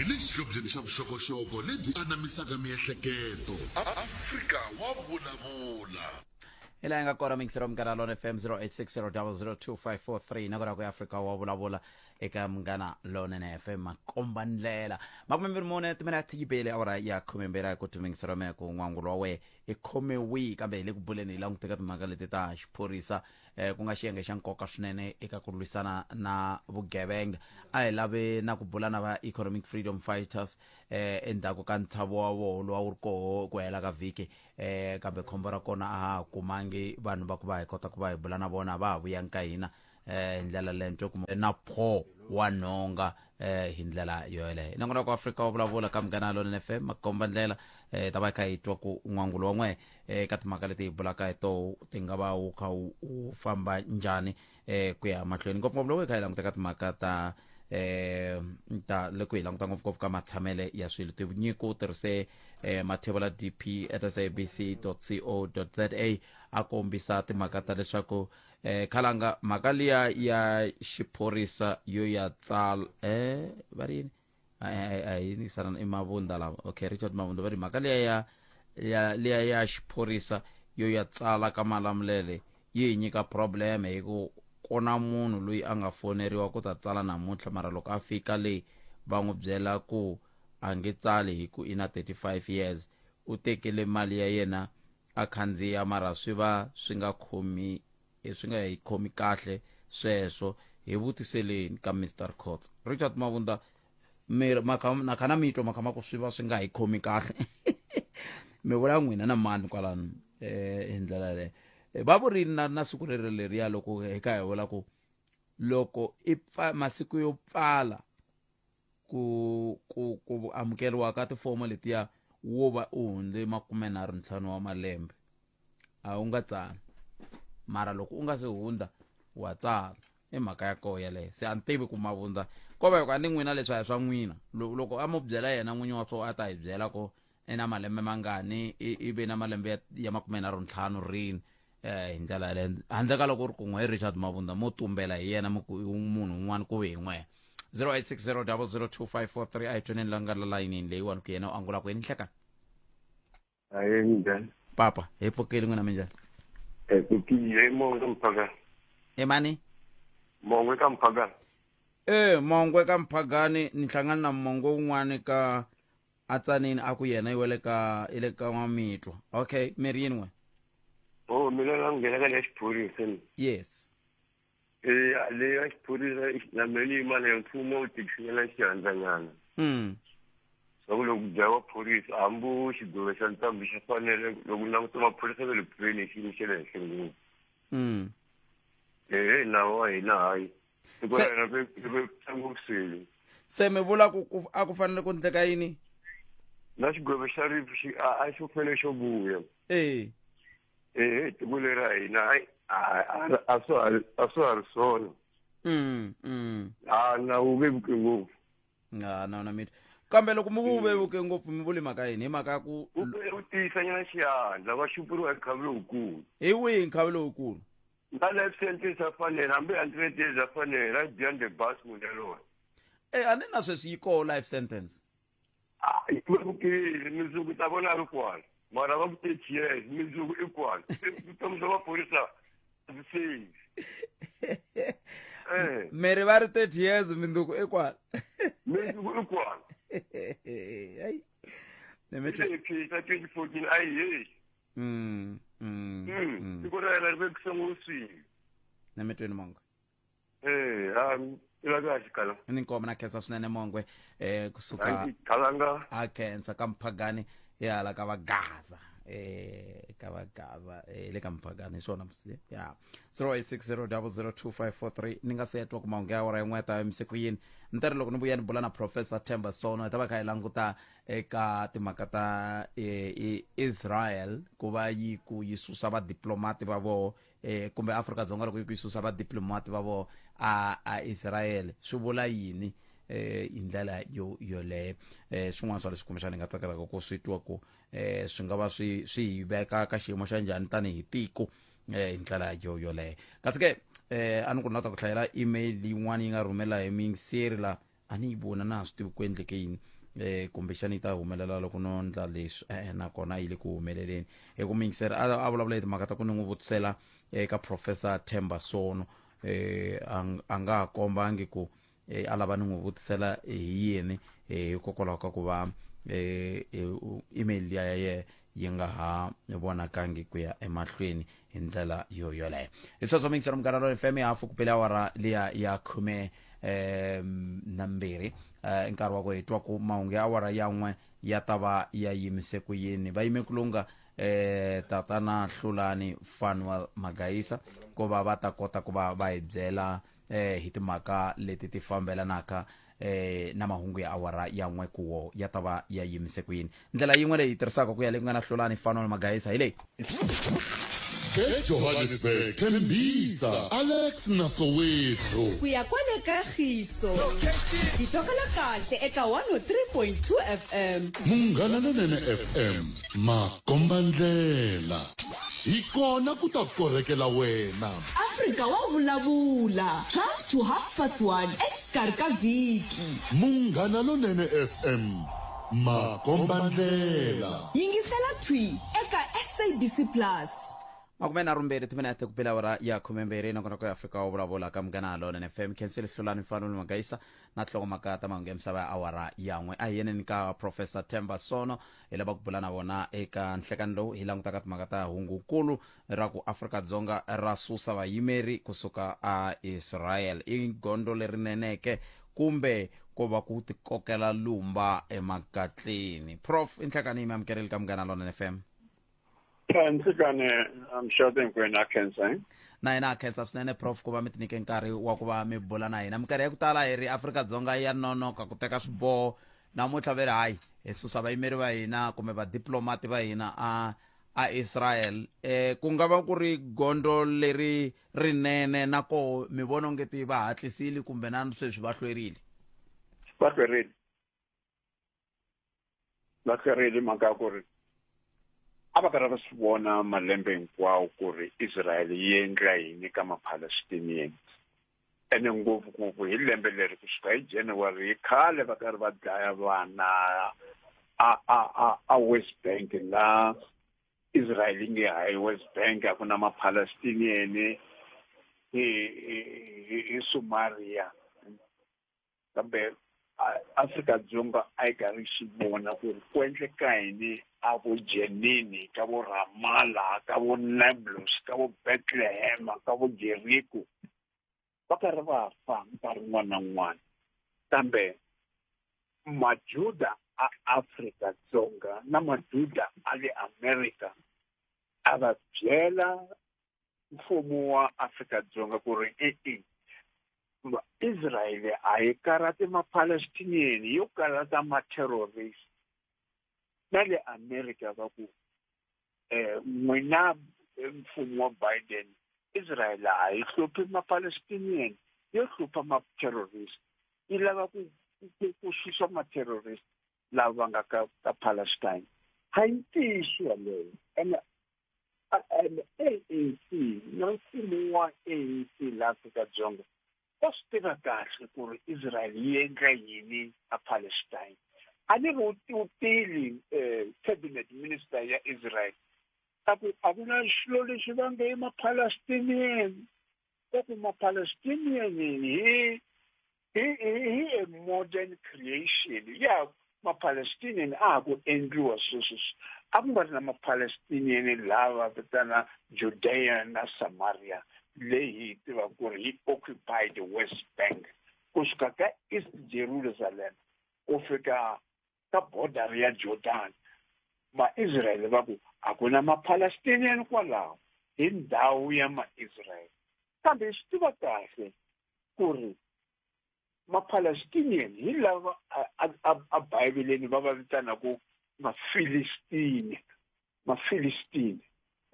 le xihlobyeni xa vuxokoxoko lebyi anamisaka miehleketo. Afrika wa vulavula. Hi laha hi nga kona mingisero Munghana Lona FM 0860002543 na kona ku Afrika wa vulavula eka Munghana Lonene FM makomba ndlela 24 timinete yi bele awara ya 12 hi ku timingisero mina ku n'wangulo wa wehe i khomiwi kambe hi le ku buleni hi languteka timhaka leti ta xiphorisa ku nga xiyenge xa nkoka swinene eka ku lwisana na vugevenga. A hi lave na ku bula na va Economic Freedom Fighters endzhaku ka ntshavo wa voho lowa wu ri koho ku hela ka vhiki kambe khombo ra kona a ha ha kumangi vanhu va ku va hi kota ku va hi bula na vona va ha vuyangi ka hina hi ndlela leyo ni twe ku na pho wa nhonga hi ndlela yo yeleyo. Nongonoko wa Afrika wa vulavula ka Munghana Lonene FM makomba ndlela ta va hi kha hi twa ku n'wangulo wa n'we eka timhaka leti hi bulaka hi toho ti nga va wu kha wu famba njhani ku ya mahlweni, ngopfungopfu loko hi kha hi languta ka timhaka ta ta loko hi languta ngopfungopfu ka matshamele ya swilo. Tinyiko u tirhise mathebola dp at sabc co za a kombisa timhaka ta leswaku khalanga mhaka liya ya xiphorisa yo ya tsala va ri yini a hi yingisana i Mavunda lava. Okay, Richard Mavunda va ri mhaka liya ya ya liya ya xiphorisa yo ya tsala ka Malamulele yi hi nyika problem hi ku kona munhu loyi a nga foneriwa ku ta tsala namuntlha, mara loko a fika le va n'wi byela ku a nge tsali hi ku i na 35 years, u tekele mali ya yena a khandziya, mara swi va swi nga khomi swi nga hi khomi kahle sweswo. Hi vutiseleni ka Mister Khotso. Richard Mavunda, mi makha na khana mi twa makha ma ku swi va swi nga hi khomi kahle, mi vula n'wina na mani kwalano hi ndlela yaleyo. Va vurini na siku rero leriya loko hi kha hi vula ku loko i pfa masiku yo pfala ku ku ku amukeriwa ka tifomo letiya wo va u hundze 35 wa malembe a wu nga tsala, mara loko u nga se hundza wa tsala. I mhaka ya koho yaleyo. Se a ni tivi ku Mavundza ko va hi ku a ni n'wina leswi a hi swa n'wina. Loko a mo byela yena n'winyi wa swo a ta hi byela ku i na malembe mangani, i ve na malembe ya 35 rini hi ndlela yaleyo, handle ka loko u ri kun'we hi Richard Mavundza mo tumbela hi yena mi ku i munhu un'wana ku ve hi n'wehe. 0860002543 a hi tweneni la nga la layinini leyiwani ku yena u angula ku yini nhlekani. Aye, njhani? Papa, hi pfukile, n'wina minjhani? Hi pfukile. I Mongwe ka Mphagani. I mani? Mongwe ka Mphagani. E Mongwe ka Mphagani, ni hlangana na Mongwe wun'wani ka Atsanini a ku yena i wele ka i le ka N'wamitwa. Okay, mi ri yini n'we? Oh, mina na nghena ka leya xiphorisa ni. Yes. Eh, leya xiphorisa na mina ni yima na mfumo wu tikisela xihandlanyana. Swa ku loko ku dlayiwa phorisa hambi xigwevo xa ntambu xa fanele loko languta maphorisa va le pfeni xiyimo xa le henhla ngopfu. Eh, nawu wa hina hayi. Tiko ra hina ri ri ngopfu swilo. Se mi vula ku ku a ku fanele ku endleka yini? Na xigwevo xa rifu xi a xo fanele xo vuya. Eh. Eh, tiko leri ra hina hayi a swa a swa ha ri swona. A nawu vevuke ngopfu. A na na mita. Kambe loko mi ku vevuke ngopfu mi vuli mhaka yini? Hi mhaka ya ku U fanele u tiyisanyana xiandla va xupuriwa hi nkhavi lowukulu. Hi wihi nkhavi lowukulu? Na life sentence ya fanela, hambi 100 years ya fanela, right behind the bus munhu yaloye. Eh, a ni na sweswi yi koho life sentence. Ah, yi vevukile, mundzuku ta vona a ri kwala. Mara va ku 30 years, mundzuku i kwala. Vutomi bya maphorisa a byi safe. Eh. Mi ri va ri 30 years, mindzuku i kwala. Mundzuku i kwala. Hayi. Ni mi twe. 2014 a yi heli. Tiko ra hina ri vekisa ngopfu swilo. Ni mi twini Mongwe. Eh, a ila kahle kala. Ni nkoma na khensa swinene Mongwe kusuka Thank you, Kalanga. A khensa ka Mphagani ya hala ka Vagaza. Ka Vagaza le ka Mphagani hi swona musi. Ya. 0860002543 ni nga se twa ku mahungu ya awara yin'we ta misiku yini. Ni ta ri loko ni vuya ni bula na Professor Themba Sono hi ta va kha hi languta eka timhaka ta Israel ku va yi ku yi susa vadiplomati va voho kumbe Afrika-Dzonga loko yi ku yi susa vadiplomati va voho a Israel swi vula yini hi ndlela yo yoleyo. Swin'wana swa leswi kumbexana hi nga tsakelaka ku swi twa ku swi nga va swi swi hi veka ka xiyimo xa njhani tanihi tiko hi ndlela yo yoleyo. Kasi ke a ni ku na ta ku hlayela email yin'wana yi nga rhumela hi muyingiseri la. A ni yi vona na ha swi tivi ku endleke yini kumbexani yi ta humelela loko no ndla leswi e-e nakona yi le ku humeleleni hi ku muyingiseri a a vulavula hi timhaka ta ku ni n'wi vutisela eka professor Themba Sono a nga ha kombangi ku a lava ni n'wi vutisela hi yini hikokwalaho ka ku va email liya ya yena yi nga ha vonakangi ku ya emahlweni hi ndlela yo yoleyo. Hi sweswo miyingiselo Munghana Lonene FM ya hafu ku pele awara liya ya khume na mbirhi nkarhi wa ku hi twa ku mahungu ya awara ya n'we ya ta va ya yimise ku yini. Va yime ku lungha tatana Hlulani Fanuel Magayisa ku va va ta kota ku va va hi byela hi timhaka leti ti fambelanaka na mahungu ya awara ya n'we ku wo ya ta va ya yimise ku yini. Ndlela yin'we leyi hi tirhisaka ku ya le ku nga na Hlulani Fanuel Magayisa hi leyi. EJohannesburg, Tembisa, Alex na Soweto. Ku ya kwale ka Giso. Hi twakala kahle eka 103.2 FM. Munghana Lonene FM, makombandlela. Hi kona ku ta korhekela wena. Afrika wa vulavula, 12 to half past 1 exikarhi ka vhiki. Munghana Lonene FM, makombandlela. Yingisela thwi eka SABC Plus. 22 timinete ku bela awara ya 12 nongonoko ya Afrika wa vulavula ka Munghana Lonene FM. Khensile Hlulani Mfanelo Magayisa na nhlokomhaka ta mahungu ya misava ya awara ya n'we. A hi yeneni ka Professor Themba Sono hi lava ku bula na vona eka nhlekani lowu hi langutaka timhaka ta hungukulu ra ku Afrika-Dzonga ra susa vayimeri kusuka a Israel. I gondzo lerineneke kumbe ko va ku tikokela lumba emakatleni? Prof, i nhlekani yi mi amukerile ka Munghana Lonene FM. Nhlikani, mixato hinkwenu a khensa. Na hina ha khensa swinene Prof ku va mi tinyike nkarhi wa ku va mi bula na hina. Minkarhi ya ku tala hi ri Afrika-Dzonga ya nonoka ku teka swiboho. Namuntlha ve ri hayi, hi susa vayimeri va hina kumbe vadiplomati va hina a a Israel. Ku nga va ku ri gondzo leri rinene na koho mi vona ongeti va hatlisile kumbe na sweswi va hlwerile? Va hlwerile. Va hlwerile mhaka ya ku ri a va karhi va swi vona malembe hinkwawo ku ri Israel yi endla yini ka ma-Palestinians. Ene ngopfungopfu hi lembe leri kusuka hi January hi khale va karhi va dlaya vana a West Bank la Israel yi nge hayi West Bank a ku na ma-Palestinian hi Somalia. Kambe Afrika-Dzonga a yi karhi swi vona ku ri ku endleka yini a vo Jenin, ka vo Ramallah, ka vo Nablus, ka vo Bethlehem, ka vo Jericho. Va karhi va fa nkarhi wun'wana na wun'wana. Kambe Majuda a Afrika-Dzonga na Majuda a le Amerika a va byela mfumo wa Afrika-Dzonga ku ri e-e, Israel a yi karhati ma-Palestinian, yo karhata ma-terrorist. Na le Amerika va ku n'wina mfumo wa Biden, Israel a yi hluphi ma-Palestinian, yo hlupha ma-terrorist. Yi lava ku susa ma-terrorist lava va nga ka Palestine. A hi ntiyiso walowo. Ene ANC na mfumo wa ANC la Afrika-Dzonga va swi tiva kahle ku ri Israel yi endla yini a Palestine. A ni ri u tili cabinet minister ya Israel a ku a ku na xilo lexi va nge i ma-Palestinian, va ku ma-Palestinian hi a modern creation ya ma-Palestinian a ha ku endliwa sweswi. A ku nga ri na ma-Palestinian lava vitana Judea na Samaria leyi hi tivaka ku ri yi occupied West Bank kusuka ka East Jerusalem ku fika ka border ya Jordan. Ma-Israel va ku a ku na ma-Palestinian kwalaho, hi ndhawu ya ma-Israel. Kambe hi swi tiva kahle ku ri ma-Palestinian hi lava a Bibeleni va va vitanaka ma-Philistine, ma-Philistine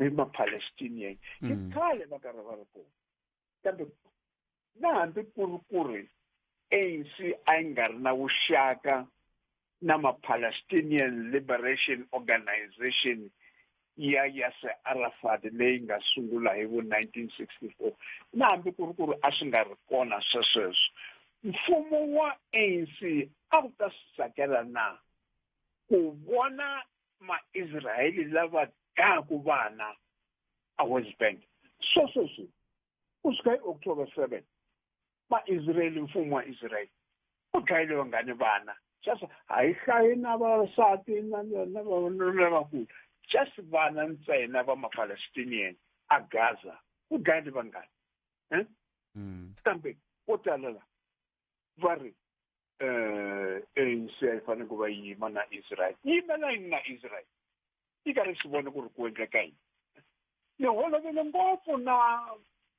hi ma-Palestinian. Hi khale va karhi va ri kona. Kambe na hambi ku ri ku ri ANC a yi nga ri na vuxaka na ma-Palestinian Liberation Organization ya Yasser Arafat leyi nga sungula hi vo 1964, na hambi ku ri ku ri a swi nga ri kona swesweswo, Mfumo wa ANC a wu ta swi tsakela na ku vona Maisrayele lava dlayaku vana a West Bank? So sweswi ku suka hi October 7 Maisrayele, mfumo wa Israel u dlayile vangani vana? Just a hi hlayi na vavasati na na vavanuna lavakulu, just vana ntsena va Mapalestinian a Gaza u dlayile vangani? Eh? Kambe vo tala la va ri ANC a yi fanele ku va yima na Israel. Yi yimela yini na Israel? Yi karhi swi vona ku ri ku endleka yini. Ni holovele ngopfu na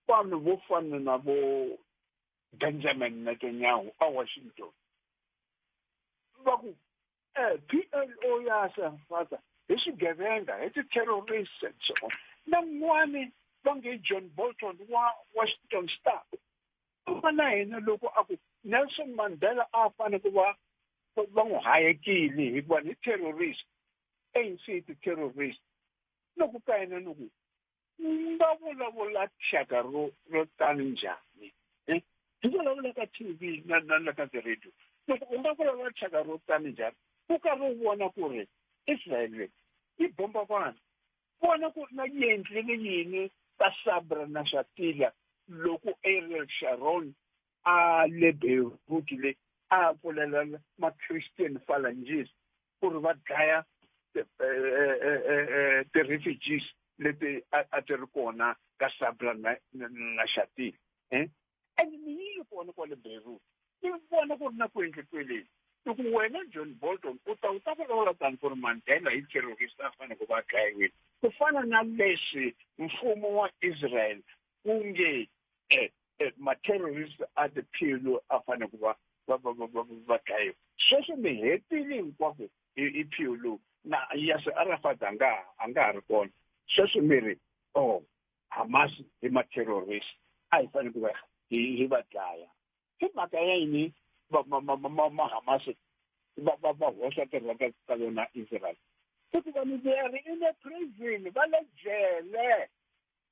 vanhu vo fana na vo Benjamin Netanyahu a Washington. Va ku PLO ya Arafat hi swigevenga, hi ti-terrorists and so on. Na n'wani va nge John Bolton wa Washington Star u na hina loko a ku Nelson Mandela a fanele ku va va n'wi hayekile hikuva ni terrorist, ANC i ti-terrorist. Loko ka yena ni ku u nga vulavula thyaka ro ro tani njhani? Hi vulavula ka TV na na na ka ti-radio. Loko u nga vulavula thyaka ro tani njhani u karhi u vona ku ri Israel yi bomba vanhu, vona ku ri na yi endlile yini ka Sabra na Shatila loko Ariel Sharon a le Beirut le a pfulela ma-Christian phalanges ku ri va dlaya ti-refugees leti a ti ri kona ka Sabra na na Shatila? And ni yile kona kwale Beirut, ni vona ku ri na ku endlekeleni. Loko wena John Bolton u ta u ta vulavula tani ku ri Mandela hi terrorist, a fanele ku va dlayiwile, ku fana na leswi mfumo wa Israel wu nge ma-terrorist a ti-PLO a fanele ku va va va va va va dlayiwa. Sweswi mi hetile hinkwako hi PLO na Yasser Arafat, a nga ha ri kona. Sweswi mi ri, oh, Hamas i ma-terrorist, a hi fanele ku va hi va dlaya. Hi mhaka ya yini va ma ma ma ma Hamas va va va hoxa ti-rocket ta vona Israel? I ku vanhu they are in a prison, va le jele.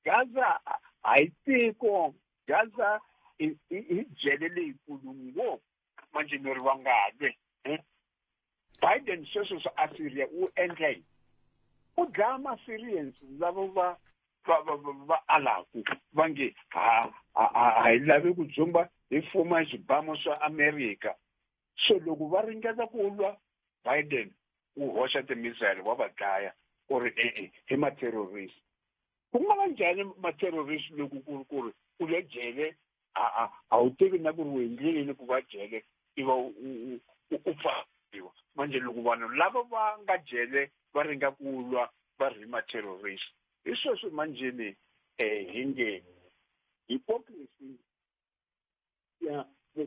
Gaza a hi tiko, Gaza i jele leyikulu ngopfu. Manje ni ri va nga lwi. Biden sweswo swa Assyria u endla yini? U dlaya ma-Syrians lava va alaku, va nge ha ha hi lavi ku dzumba hi fuma xibamu swa America. So loko va ringeta ku lwa, Biden u hoxa ti-missile, wa va dlaya, u ri e-e, hi ma-terrorist. Ku nga va njhani ma-terrorist loko ku ri ku ri u le jele, a wu tivi na ku ri u endlile yini ku va jele, i va u pfariwa? Manje loko vanhu lava va nga jele va ringa ku lwa, va ri ma-terrorist. Hi sweswi manjeni hi nge hypocrisy ya vo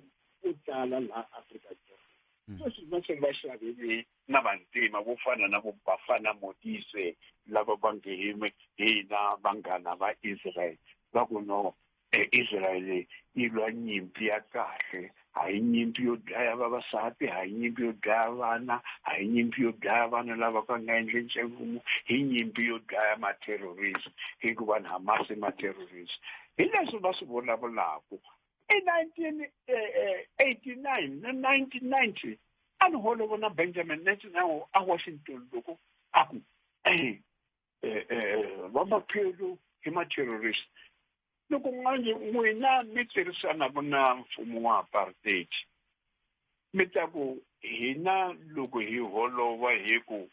tala laha Afrika-Dzonga. Sweswi va se va xavile na vantima vo fana na vo Bafana Modise lava va nge hina vanghana va Israel, va ku no, Israel yi lwa nyimpi ya kahle, a hi nyimpi yo dlaya vavasati, a hi nyimpi yo dlaya vana, a hi nyimpi yo dlaya vanhu lava va nga endli nchumu, hi nyimpi yo dlaya ma-terrorist, hikuva ni Hamas i ma-terrorist. Hi leswi va swi vulavulaku. I 1989 na 1990 a ni holova na Benjamin Netanyahu a Washington loko a ku va maphelo hi ma-terrorist. Loko manje n'wina mi tirhisana na mfumo wa apartheid, mi ta ku hina loko hi holova hi ku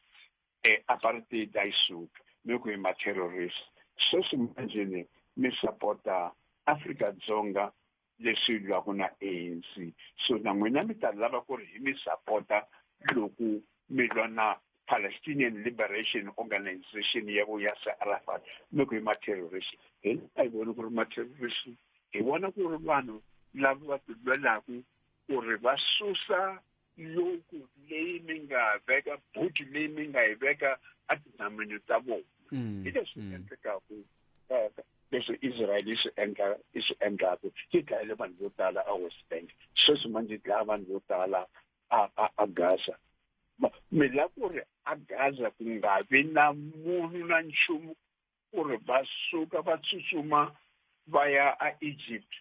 apartheid a yi suki, mi ku hi ma-terrorist. Sweswi manjeni mi sapota Afrika-Dzonga leswi lwaku na ANC, so na n'wina mi ta lava ku ri hi mi sapota loko mi lwa na Palestinian Liberation Organization ya vo Yasser Arafat, mi ku hi ma-terrorist. Hina a hi voni ku ri ma-terrorist, hi vona ku ri vanhu lava va ti lwelaku ku ri va susa yoke leyi mi nga veka, buti leyi mi nga yi veka etinhamwini ta vona. Hi leswi endlekaku, leswi Israel yi swi endla, yi swi endlaku. Yi dlayile vanhu vo tala a West Bank, sweswi manje yi dlaya vanhu vo tala a Gaza. Mi lava ku ri a Gaza ku nga vi na munhu na nchumu, ku ri va suka va tsutsuma va ya a Egypt.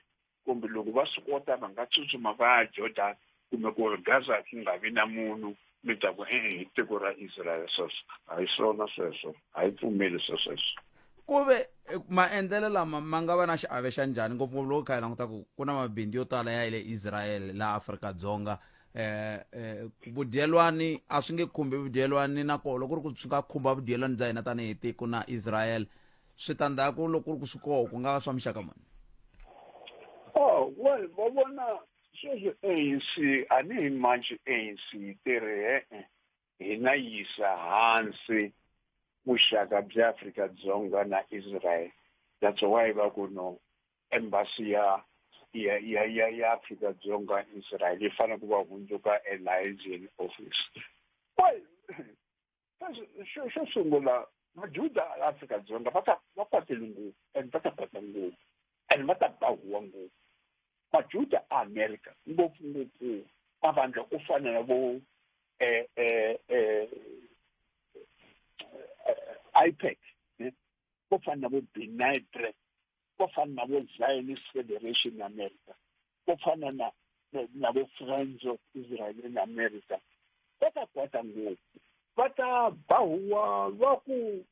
Kumbe loko va swi kota va nga tsutsuma va ya Jordan kumbe ku ri Gaza ku nga vi na munhu mi ta ku e-e hi tiko ra Israel sweswo a hi swona sweswo a hi pfumeli swesweswo. Ku ve maendlelo lama ma nga va na xiave xa njhani ngopfungopfu loko kha hi languta ku ku na mabindzu yo tala ya le Israel laha Afrika-Dzonga eh eh vudyelwani a swi nge khumbi vudyelwani na koho loko ku ri ku swi nga khumba vudyelwani bya hina tanihi tiko na Israel switandzhaku loko ku ri ku swi koho ku nga va swa muxaka muni? Oh well va vona sweswi ANC a ni hi manji ANC yi tirhi e-e hina yisa hansi vuxaka bya Afrika-Dzonga na Israel that's why va ku no embassy ya ya ya ya ya Afrika-Dzonga Israel yi fanele ku va hundzuka a liaison office well xo xo sungula majuda a Afrika-Dzonga va ta va kwatele ngopfu and va ta kwata ngopfu and va ta ba huwa ngopfu majuda a America ngopfungopfu mavandla ku fana na vo eh eh eh IPAC vo fana na vo B'nai B'rith vo fana na vo Zionist Federation America vo fana na na vo Friends of Israel in America va ta kwata ngopfu va ta ba huwa va ku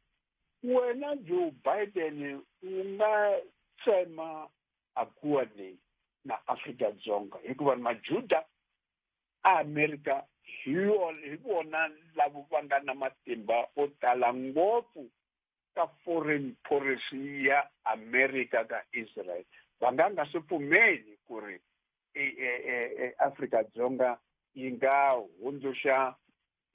wena Joe Biden u nga tsema akuwa leyi na Afrika-Dzonga hikuva Majuda a Amerika hi yona hi vona lavo va nga na matimba o tala ngopfu ka foreign policy ya America ka Israel va nga nga swi pfumeli ku ri Afrika-Dzonga yi nga hundzuxa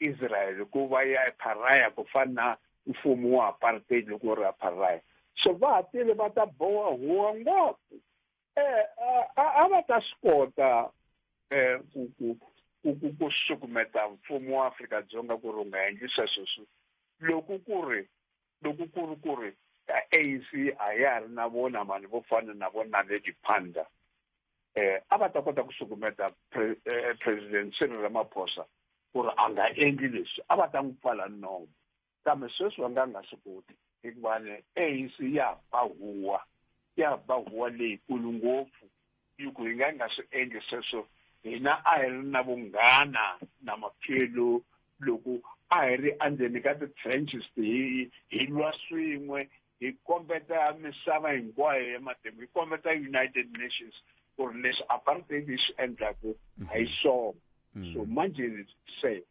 Israel ku va ya pharaya ku fana na mfumo wa apartheid loko wu ri pharaya so va ha tile va ta boha huwa ngopfu eh a va ta swi kota eh ku ku ku ku sukumeta mfumo wa Afrika-Dzonga ku ri wu nga endli sweswo loko ku ri loko ku ri ku ri ANC a ya ha ri na vona vanhu vo fana na vo Naledi Pandor eh a va ta kota ku sukumeta president Cyril Ramaphosa ku ri a nga endli leswi a va ta n'wi pfala nomu kambe sweswi va nga nga swi koti hikuva ni ANC ya ba huwa ya ba huwa leyikulu ngopfu yi ku hi nga nga swi endli sweswo hina a hi ri na vunghana na maphelo loko a hi ri endzeni ka ti-trenches hi hi lwa swin'we hi kombeta misava hinkwayo ya matimu hi kombeta United Nations ku ri leswi apartheid yi swi endlaku a hi swona so manje se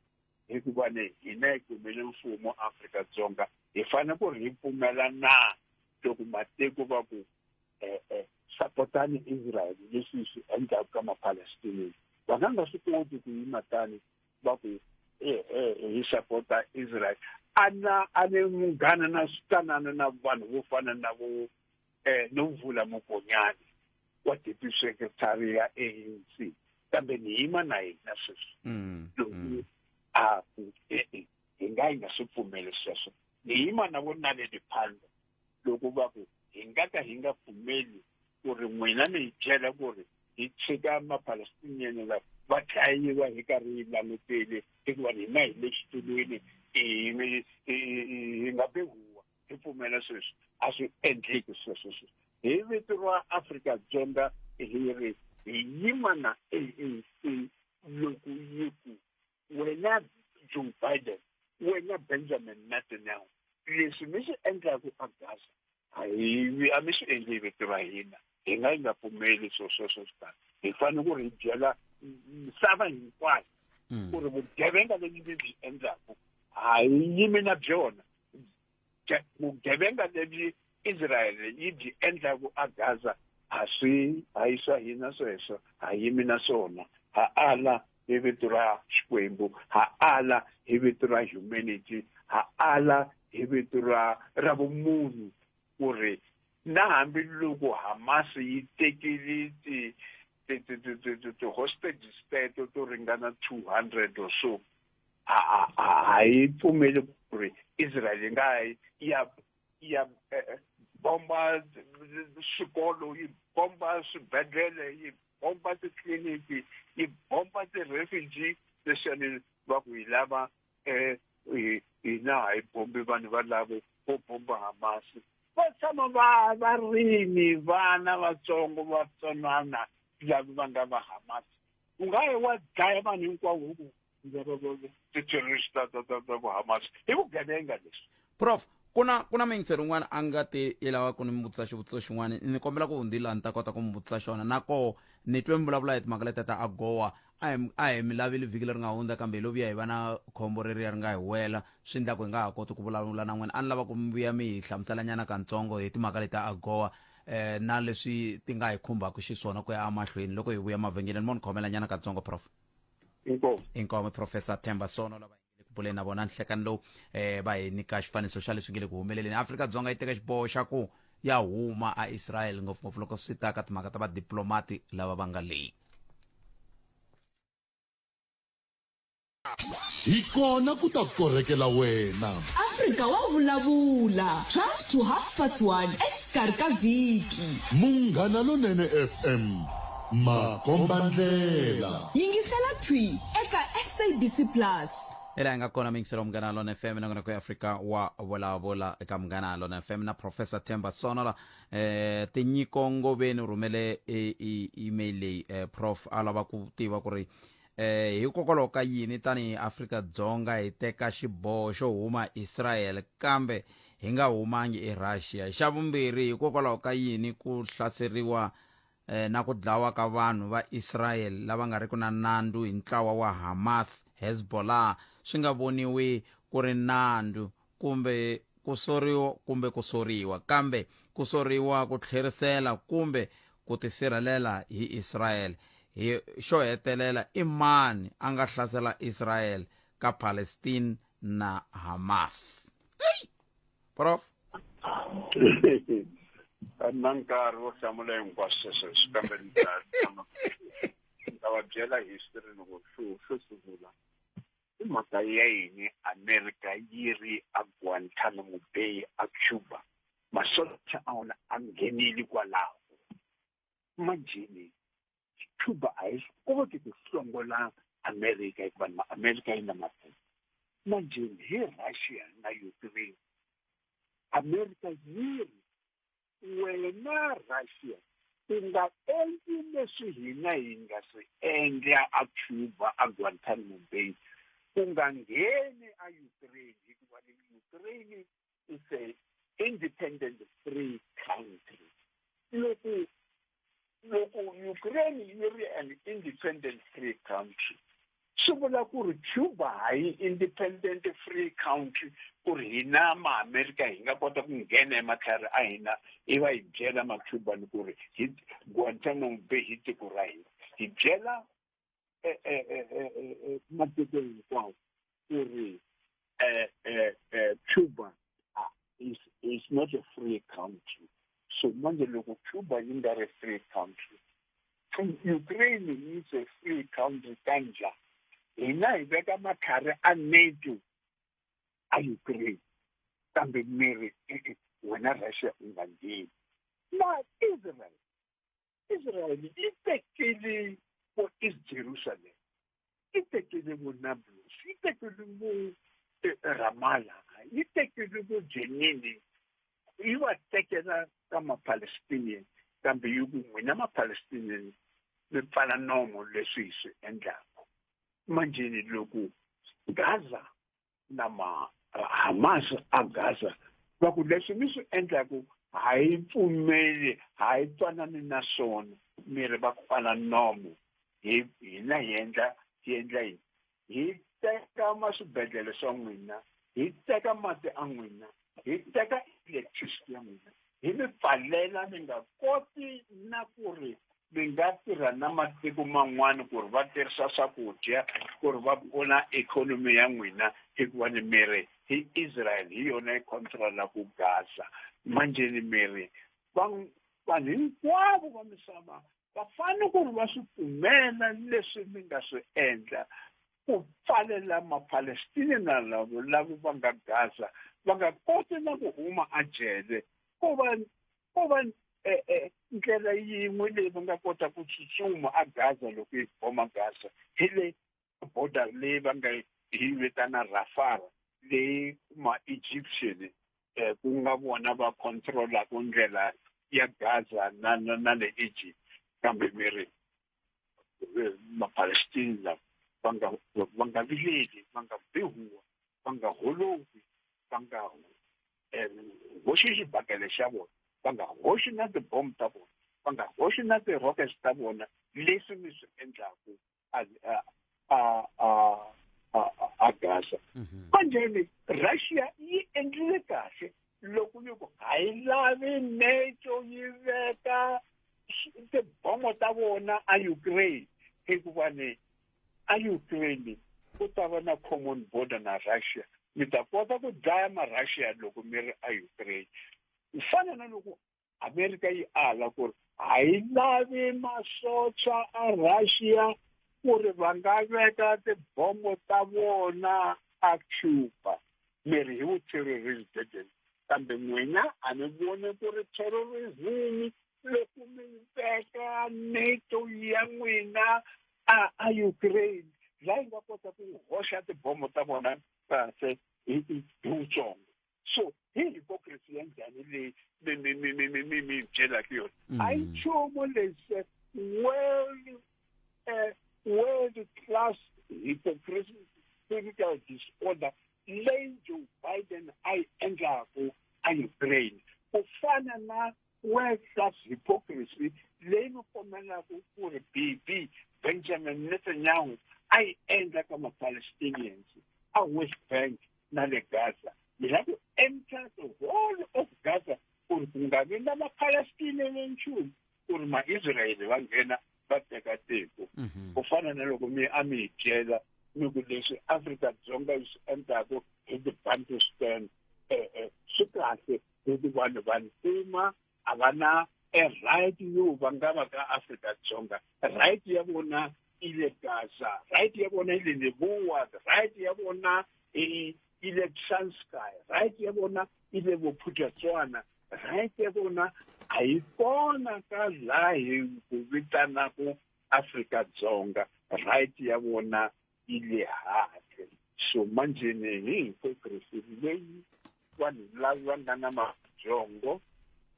hikuva ni hina hi kumile mfumo Afrika-Dzonga hi fanele ku ri hi pfumela na loko matiko va ku e-e sapotani Israel leswi yi swi endlaka ka Mapalestinian va nga nga swi koti ku yima tani va ku e-e hi sapota Israel a na a ni munghana na switanana na vanhu vo fana na vo Nomvula Mokonyane wa deputy secretary ya ANC kambe ni yima na yena sweswi loko a ku e-e hi nga hi nga swi pfumeli sweswo ni yima na vo Naledi Pandor loko va ku hi nga ka hi nga pfumeli ku ri n'wina mi hi byela ku ri hi tshika Mapalestinian lava va dlayiwa hi karhi hi langutele hikuva hina hi le xitulwini hi nga be huwa hi pfumela sweswi a swi endleki sweswo sweswi hi vito ra Afrika-Dzonga hi ri hi yima na ANC loko yi ku wena Joe Biden wena Benjamin Netanyahu leswi mi swi endlaku a Gaza a hi a mi swi endli hi vito ra hina hi nga yi nga pfumeli swilo sweswo swi tani hi fanele ku ri hi byela misava hinkwayo ku ri vugevenga lebyi mi byi endlaku a hi yimi na byona vugevenga lebyi Israel yi byi endlaku a Gaza a swi a yi swa hina sweswo ha yimi na swona ha ala hi vito ra Xikwembu ha ala hi vito ra humanity ha ala hi vito ra ra vumunhu ku ri na hambi loko Hamas yi tekile ti ti ti ti ti ti ti hostages teto to ringana 200 or so a a a yi pfumeli ku ri Israel yi nga ya ya bomba swikolo yi bomba swibedhlele yi bomba titliliniki yi bomba ti-refugee leswiyani va ku hi lava um hina a hi bombi vanhu valavo vo bomba Hamas. Va tshama va va rini vana vatsongo va tsonana lava va nga va Hamas. U nga yi wa dlaya vanhu hinkwavo hi ku ti-terrorist ta ta ta ta ku Hamas i vugevenga leswi. Prof, ku na ku na muyingiseri un'wana a nga te i lava ku ni mi vutisa xivutiso xin'wana ni kombela ku ndzi la ni ta kota ku mi vutisa xona na koho ni twe mi vulavula hi timhaka letiya ta agoa a hi a hi mi lavile vhiki leri nga hundza kambe hi lo vuya hi va na khombo reriya ri nga hi wela swi endla ku hi nga ha koti ku vulavula na n'wina a ni lava ku mi vuya mi hi hlamuselanyana kantsongo hi timhaka leti ta agoa eh na leswi ti nga hi khumbaka xiswona ku ya emahlweni loko hi vuya mavhengeleni mo ni khomelanyana katsongo prof. Inkomu. Inkomu Professor Themba Sono lava hi nge le ku buleni na vona nhlekani lowu eh va hi nyika xifaniso xa leswi nge le ku humeleleni. Afrika-Dzonga yi teka xiboho xa ku ya huma a Israel ngopfungopfu loko swi ta ka timhaka ta vadiplomati lava va nga le. Hi kona ku ta korhekela wena. Afrika wa vulavula, 12 to half past 1 exikarhi ka vhiki. Munghana Lonene FM, makombandlela. Yingisela thwi eka SABC Plus. Hi laha hi nga kona miyingiselo wa Munghana Lona FM nongonoko ya Afrika wa vulavula eka Munghana Lona FM na Professor Themba Sonola eh Tinyiko Ngoveni u rhumele e, e, email leyi eh, prof a lava ku tiva ku ri Eh, hikokwalaho ka yini tanihi Afrika-Dzonga hi teka xiboho xo huma Israel kambe hi nga humangi eRussia? Xa vumbirhi, hikokwalaho ka yini ku hlaseriwa eh, na ku dlawa ka vanhu va Israel lava nga riki na nandzu hi ntlawa wa Hamas, Hezbollah swi nga voniwi ku ri nandzu kumbe ku soriwa kumbe ku soriwa kambe ku soriwa ku tlherisela kumbe ku tisirhelela hi Israel hi xo hetelela i mani a nga hlasela Israel ka Palestine na Hamas hey! Prof A ni na nkarhi wo hlamula hinkwaswo sweswo kambe ni ta ni ta va byela history loko xo xo sungula I mhaka ya yini Amerika yi ri a Guantanamo Bay a Cuba masocha a wona a nghenile kwalaho? Manjheni Cuba a yi swi koti ku hlongola Amerika hikuva Amerika yi na matimba. Manjheni hi Russia na Ukraine Amerika yi ri Wena Russia, u nga endli leswi hina hi nga swi endla a Cuba, a Guantanamo Bay. U nga ngheni a Ukraine hikuva ni Ukraine is a independent free country. Loko loko Ukraine yi ri an independent free country, swi vula ku ri Cuba ha yi independent free country ku ri hina Maamerika hi nga kota ku nghena hi matlhari a hina i va hi byela Macuban ku ri hi Guantanamo Bay hi tiko ra hina hi byela eh, eh, eh, matiko hinkwawo ku ri Cuba ah, is not a free country so manje loko Cuba yi nga ri free country Ukraine is a free country kanjhani hina hi veka matlhari a NATO a Ukraine kambe mi ri wena Russia u nga ngheni na Israel Israel yi tekile vo East Jerusalem yi tekile vo Nablus yi tekile vo eh, Ramallah yi tekile vo Jenin yi va tekela ka ma-Palestinian kambe yi ku n'wina ma-Palestinian mi pfala nomo leswi hi swi endlaka manjheni loko Gaza na ma Hamas a Gaza va ku leswi mi swi endlaku ha yi pfumeli ha yi twanani na swona mi ri va ku pfala nomo hi hina hi endla hi endla yini hi teka ma swibedhlele swa n'wina hi teka mati a n'wina hi teka electricity ya n'wina hi mi pfalela mi nga koti na ku ri mi nga tirha na matiko man'wana ku ri va tirhisa swakudya ku ri va pfuna ikhonomi ya n'wina hikuva ni mi ri hi Israel hi yona yi control-aku Gaza manjhe ni mi ri vanhu hinkwavo va misava va fanele ku ri va swi pfumela leswi mi nga swi endla ku pfalela Mapalestina na lavo lava va nga Gaza va nga koti na ku huma a jele ko va ko va eh, eh, ndlela yin'we leyi va nga kota ku tsutsuma a Gaza loko yi khoma Gaza hi le border leyi va nga yi vitana Rafah leyi ma-Egyptian. Ku nga vona va controlaka ndlela ya Gaza na le Egypt, kambe mi ri Mapalestina lava va nga vileli, va nga bi huwa, va nga holovi, va nga hoxi xibakele xa vona, va nga hoxi na tibomu ta vona, va nga hoxi na ti-rockets ta vona, leswi mi swi endlaku a Gaza. Manjheni Russia yi endlile kahle loko yi ku a yi lavi NATO yi veka tibomo ta vona a Ukraine, hikuva ni a Ukraine ku ta va na common border na Russia, mi ta kota ku dlaya ma-Russia loko mi ri a Ukraine. Ku fana na loko America yi ala ku ri a yi lavi masocha a Russia ku ri va nga veka tibomo ta vona a Cuba, mi ri hi vu-terrorism, kambe n'wina a ni voni ku ri terrorism loko mi veka NATO ya n'wina a Ukraine, laha yi nga kota ku hoxa tibomo ta vona kahle hi wutsongo. So hi hypocrisy ya njhani leyi mi byelaka yona? A yi nchumu leswi world class hypocritical disorder leyi Joe Biden a yi endlaku a Ukraine, ku fana na world class hypocrisy leyi mi kombelaka ku ri Bibi Benjamin Netanyahu a yi endla ka ma-Palestinians a West Bank na le Gaza. Mi lava ku enter the whole of Gaza ku ri ku nga vi na ma-Palestinian nchumu, ku ri ma-Israyeli va nghena va teka tiko. Ku fana na loko mi a mi hi byela mi ku leswi Afrika-Dzonga yi swi endlaku hi ti-Bantustan swi kahle, hi ku vanhu vantima a va na e right yo va nga va ka Afrika-Dzonga, right ya vona i le Gaza, right ya vona i le Leboa, right ya vona i le Transkei, right ya vona i le Bophuthatswana, right ya vona a yi kona ka laha hi ku vitanaku Afrika-Dzonga, right ya vona yi le handle. So manjheni hi hypocrisy leyi vanhu lava va nga na mabyongo,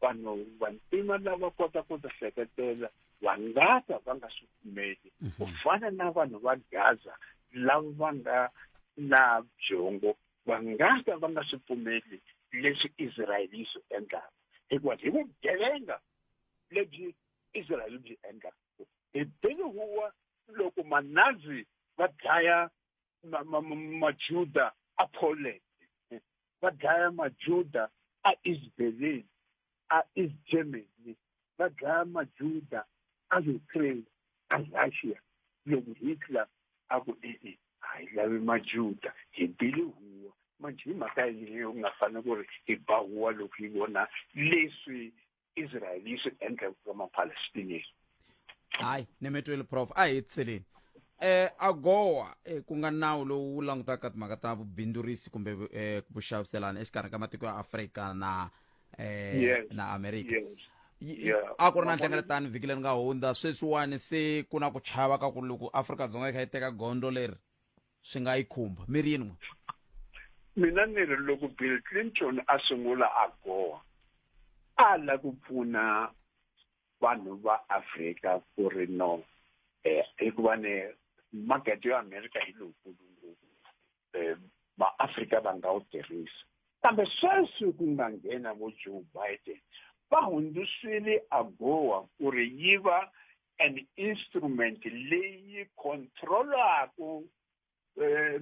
vanhu vantima lava kota ku ti hleketela, va nga ka va nga swi pfumeli, ku fana na vanhu va Gaza lava va nga na byongo, va nga ka va nga swi pfumeli leswi Israel yi swi endlaka, hikuva hi vugevenga lebyi Israel byi endlaka. Hi bile huwa loko Manazi va dlaya Majuda a Poland, va dlaya Majuda a East Berlin, a East Germany, va dlaya Majuda a Ukraine, a Russia, loko Hitler a ku e-e, a hi lavi Majuda, hi bile huwa. Manjhe hi mhaka yini u nga fanele ku ri hi ba huwa loko hi vona leswi Israel yi swi endlaka ka Mapalestinian? Hayi, ni mi twile, Prof. A hi hetiseleni. AGOA, ku nga nawu lowu langutaka timhaka ta vubindzurisi kumbe vuxaviselana exikarhi ka matiko ya Afrika na na Amerika. A ku ri na nhlengeletano vhiki leri nga hundza. Sweswiwani se ku na ku chava ka ku loko Afrika-Dzonga yi kha yi teka gondzo leri, swi nga yi khumba. Mi ri yini n'we? Mina ni ri loko Bill Clinton a sungula AGOA, a la ku pfuna vanhu va Afrika ku ri no hikuva ni market ya Amerika hi lowukulu ngopfu, maAfrika va nga wu tirhisa. Kambe sweswi ku nga nghena vo Joe Biden, va hundzisile AGOA ku ri yi va an instrument leyi controlaku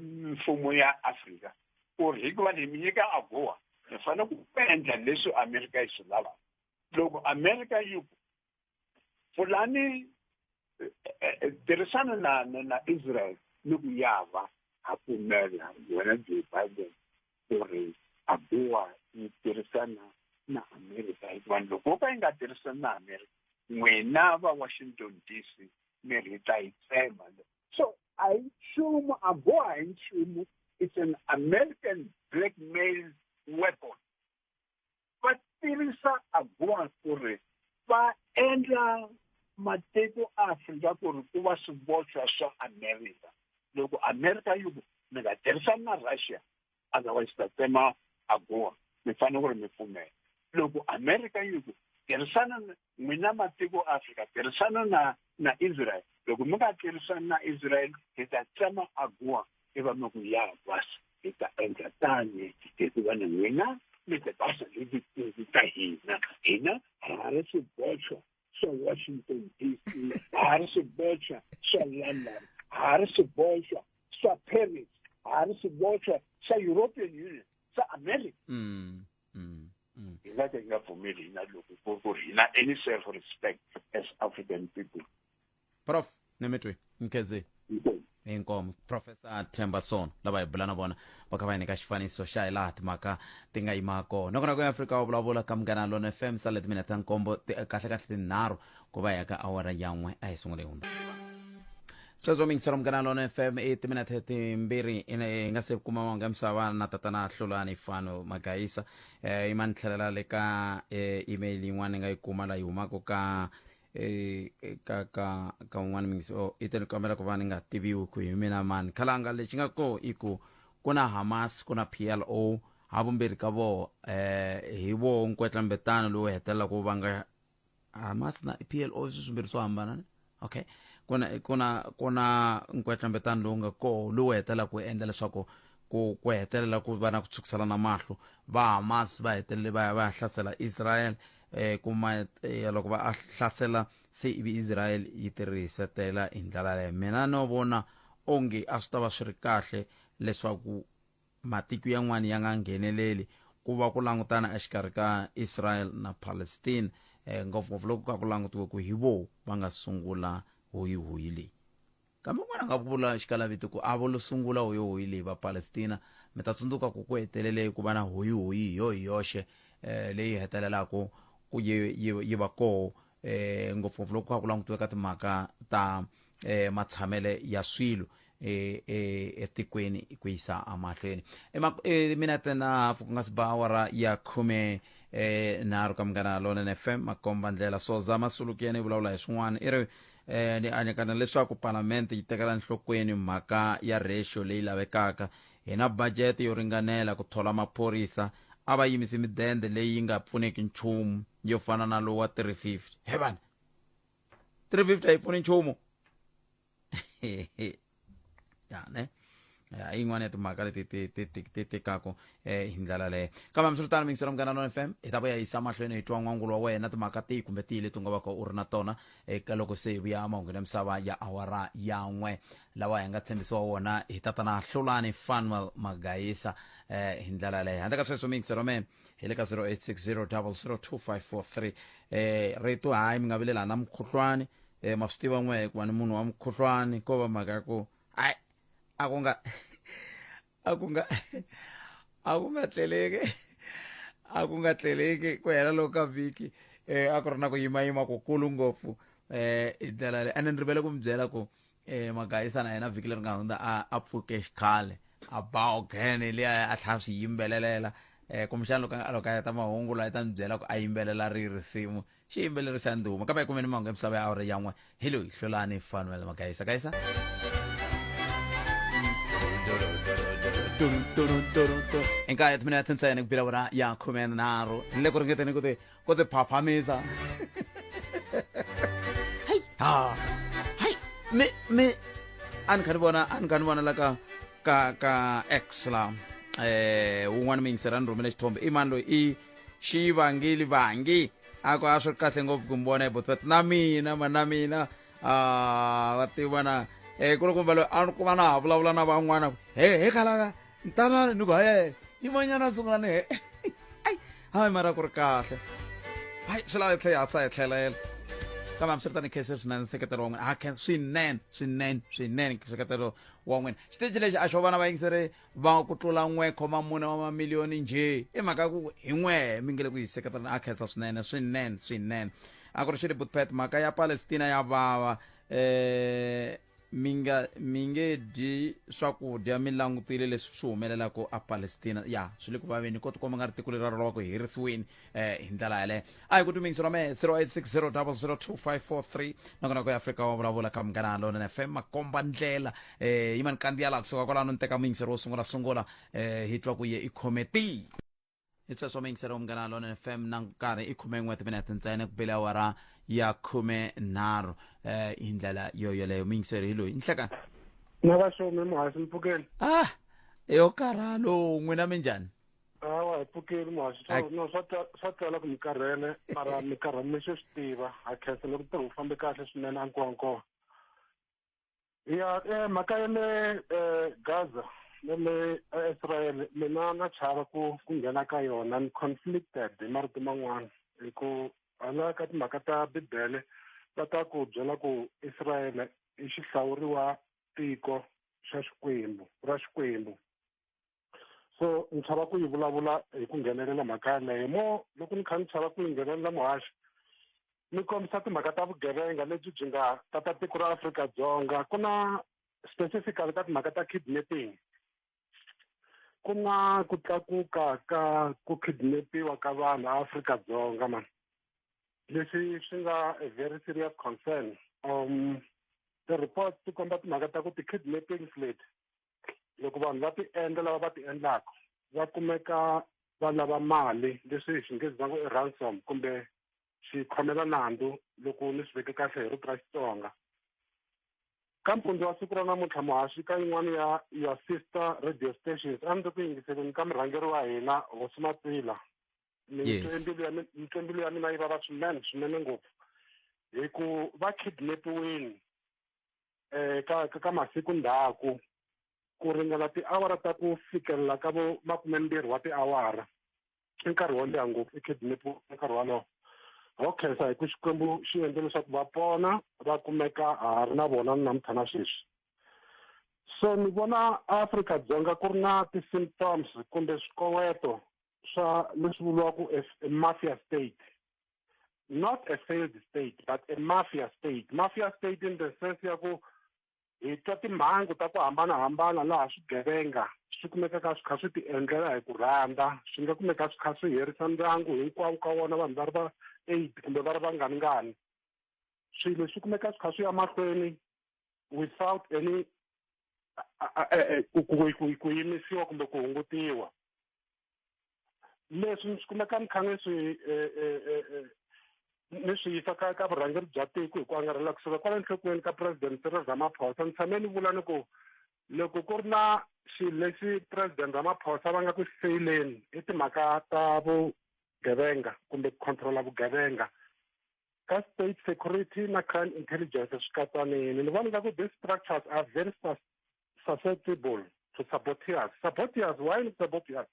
mfumo ya Afrika, ku ri hikuva ni mi nyika AGOA, mi fanele ku endla leswi Amerika yi swi lavaka. Loko Amerika yi ku pfulani, tirhisana na Israel, ni ku yava ha pfumela wena Joe Biden ku ri AGOA yi tirhisana na Amerika, hikuva loko wo ka yi nga tirhisani na Amerika, n'wina va Washington DC mi ri ta yi tsema. So a hi nchumu AGOA, a hi nchumu. It's an American blackmail weapon. Va tirhisa AGOA ku ri va endla matiko Afrika ku ri ku va swivochwa swa Amerika. Loko Amerika yi ku mi nga tirhisani na Russia, otherwise ta tsema AGOA. Mi fanele ku ri mi pfumela. Loko America yi ku tirhisana n'wina matiko Afrika tirhisana na na Israel, loko mi nga tirhisani na Israel hi ta tsema AGOA, iva mi ku ya bas hi ta endla tani hikuva ni n'wina mi tibasa letikulu ta hina, hina ha ri swiboxwa swa Washington DC, ha ri swiboxwa swa London, ha ri swiboxwa swa Paris, ha ri swiboxwa swa European Union, swa America. Hi nga ka hi nga pfumeli hina loko ku ku ri hina any self respect as African people. Prof, ni mi twi nkhezi inkomo. Professor Themba Sono lava hi bula na vona va kha va hi nyika xifaniso xa hi laha timhaka ti nga yima kona. Nakona ku Afrika wa vulavula ka Munghana Lona FM sale timinete ta nkombo kahle kahle tinharhu ku va ya ka awara ya n'we. A hi sungule hi hundza sweswo mingiselo Munghana Lona FM i timinete timbirhi hi nga se kuma mahungu ya misava na tatana Hlulani Fano Magayisa. Yi ma ni tlhelela le ka email yin'wana ni nga yi kuma la yi humaka ka ka ka ka un'wana mingisi. Oh, i te ni kombela ku va ni nga tiviwi ku hi mina mani. Khalanga lexi nga ko i ku ku na Hamas, ku na PLO, havumbirhi ka voho hi voho nkwetlambetano lowu hetelelaka wu vanga Hamas na PLO, swi swimbirhi swo hambana ne? Okay, ku na nkwetlambetano lowu nga koho lowu hetelelaka ku endla leswaku ku hetelela ku va na ku tshwukiselana mahlo. Va Hamas va hetelele va ya va ya hlasela Israel, kuma loko va hlasela se ivi Israel yi tirhisetela hi ndlela yaleyo. Mina no vona onge a swi ta va swi ri kahle leswaku matiko yan'wana ya nga ngheneleli, ku va ku langutana exikarhi ka Israel na Palestine, ngopfungopfu loko ka ku langutiwe ku hi vo va nga sungula hoyihoyi leyi. Kambe un'wana a nga vula xikalavito ku a vo lo sungula hoyihoyi leyi va Palestina. Mi ta tsundzuka ku ku hetelele ku va na hoyihoyi hi yo hi yoxe, leyi hetelelaka ku yi va koho, ngopfungopfu loko kha ku langutiwe ka timhaka ta matshamele ya swilo etikweni ku yisa emahlweni. Minete na hafu ku nga si ba awara ya 13 ka Munghana Lonene FM makomba ndlela. Soza Masuluki yena yi vulavula hi swin'wana, i ri ni anakanya leswaku palamente yi tekela enhlokweni mhaka ya ratio leyi lavekaka. Hi na budget yo ringanela ku thola maphorisa, a va yimisi midende leyi yi nga pfuneki nchumu yo fana na lowa 350. He vana, 350 a yi pfuni nchumu ya ne ya yin'wana ya timhaka leti ti tikaka hi ndlela leyo. Kambe hambiswiritano, mingiselo Munghana Lona FM, hi ta vuya yisa mahlweni hi twa n'wangulo wa wena, timhaka tihi kumbe tihi leti u nga va ka u ri na tona eka loko se hi vuya emahungwini ya misava ya awara ya n'we lawa hi nga tshembisiwa wona hi tatana Hlulani Fanuel Magayisa hi ndlela yaleyo. Handle ka sweswo, mingiselo me hi le ka 0860 002543. Rito hayi mi nga vilelana na mukhuhlwani, ma swi tiva n'we hikuva ni munhu wa mukhuhlwani, ko va mhaka ya ku hayi a ku nga tleleki, a ku nga tleleki ku hela loko ka vhiki, a ku ri na ku yimayima kukulu ngopfu hi ndlela leyi. Ene ni rivele ku mi byela ku Magayisa na yena vhiki leri nga hundza a pfuke xikhale a ba ogene liya a tlhela swi yimbelelela, kumbexana loko a heta mahungu la yi ta ni byela ku a yimbelela ri risimu xiyimbeleri xa ndhuma. Kambe hi kumeni mahungu ya misava ya awara ya n'we hi loyi Hlulani Fanuel Magayisa. Gayisa enkaye timinete ntsena ku bila wona ya 13, ni le ku ringeteni ku ti phaphamisa. Hayi ha hayi, mi a ni kha ni vona, a ni kha ni vona la ka X la, wun'wana muyingiseri a ni rhumele xithombe. I mani loyi? I xivangili vangi a ku a swi ri kahle ngopfu ku mi vona ebotfet na mina ma na mina a va tiva na kulukumba loyi a ni kuma na ha vulavula na van'wana he he khalaka ntanani ni ku haye yimanyana sungula ni he ai hayi mara ku ri kahle hayi swi lava hi tlhela hi hatla hi tlhelela. Kambe hambiswiritano, khensa swinene nseketelo wa n'wina, ha khensa swinene swinene swinene nseketelo wa n'wina. Xitichi lexi a xo vana vayingiseri va ku tlula 1.4 wa mamiliyoni njhe, i mhaka ku hi n'we mi nge le ku yi seketelana. A khensa swinene swinene swinene. A ku ri xili Butpet, mhaka ya Palestina ya vava, mi nge dyi swakudya mi langutile leswi swi humelelaka a Palestina. Ya swi le ku vaveni, ko tikomba nga ri tiko leri ra lova ku herisiweni hi ndlela yaleyo. A hi ku tumingisi ra mehe 0860 002543. Nakona ku ya Afrika wa vulavula ka Munghana Lonene FM makomba ndlela, yima ni kandziya laha kusuka kwalano ni teka muyingiseri wo sungula sungula, hi twa ku ye i khome ti. Hi sweswo miyingiseri wa Munghana Lonene FM, na nkarhi i 11 timinete ntsena ku bele awara ya 13. Hi ndlela yo yoleyo miyingiseri hi loyi nhlekani. Na vaxomi muhaxi mpfukeni. Ah, yo karhalo n'wina minjhani? Hawa, hi pfukeli muhaxi. No, swa twala ku mi karhele, mara mi karhele mi xo swi tiva. Ha khensa loko ntirho wu fambe kahle swinene a nkowankowa. Ya, mhaka ya le Gaza na le Israel, mina na chava ku nghena ka yona, ni conflicted hi marito man'wana, hi ku hala ka timhaka ta Bibele va ta ku byela ku Israel i xihlawuriwa tiko xa Xikwembu, ra Xikwembu. So ni chava ku yi vulavula hi ku nghenelela mhaka yaleyo. Mo loko ni kha ni chava ku yi nghenelela muhaxi, ni kombisa timhaka ta vugevenga lebyi byi nga tata tiko ra Afrika-Dzonga. Ku na specifically ka timhaka ta kidnapping, ku na ku tlakuka ka ku kidnapiwa ka vanhu Afrika-Dzonga man, leswi swi nga a very serious concern. The reports ti komba timhaka ta ku ti-kidnappings leti loko vanhu va ti endla, lava va ti endlaka va kumeka va lava mali, leswi hi Xinghezi va ngo i ransom kumbe xikhomela nandzu, loko ni swi veke kahle hi rito ra Xitsonga. Ka mpundzu wa siku ra namuntlha muhaxi, ka yin'wana ya your sister radio stations, a ni ri ku yingiseleni ka murhangeri wa hina Hosi Matsila. Ni twe mbilu ya ni twe mbilu ya mina yi vava swinene swinene ngopfu, hi ku va kidnapiwini ka masiku ndzhaku ku ringana tiawara ta ku fikelela ka vo 20 wa tiawara. I nkarhi wo leha ngopfu i kidnapiwe nkarhi walowo. Ho khensa hi ku Xikwembu xi endle leswaku va pona, va kumeka ha ri na vona ni namuntlha na sweswi. So ni vona Afrika-Dzonga ku ri na ti-symptoms kumbe swikoweto swa leswi vuriwaka a mafia state. Not a failed state, but a mafia state. Mafia state in the sense ya ku hi twa timhangu ta ku hambanahambana laha swigevenga swi kumekaka swi kha swi ti endlela hi ku rhandza, swi nga kumeka swi kha swi herisa ndyangu hinkwawo ka wona, vanhu va ri va 8 kumbe va ri vanganingani. Swilo swi kumeka swi kha swi ya mahlweni without any ku yimisiwa kumbe ku hungutiwa. Leswi swi kumeka ni kha ni swi ni swi yisa ka vurhangeri bya tiko hi ku angarhela kusuka kwala nhlokweni ka President Cyril Ramaphosa. Ni tshame ni vula ni ku loko ku ri na xilo lexi President Ramaphosa va nga ku feyileni i timhaka ta vugevenga kumbe ku controla vugevenga ka state security na crime intelligence swi katsanini. Ni vona nga ku these structures are very susceptible to saboteurs. Saboteurs, why ni saboteurs?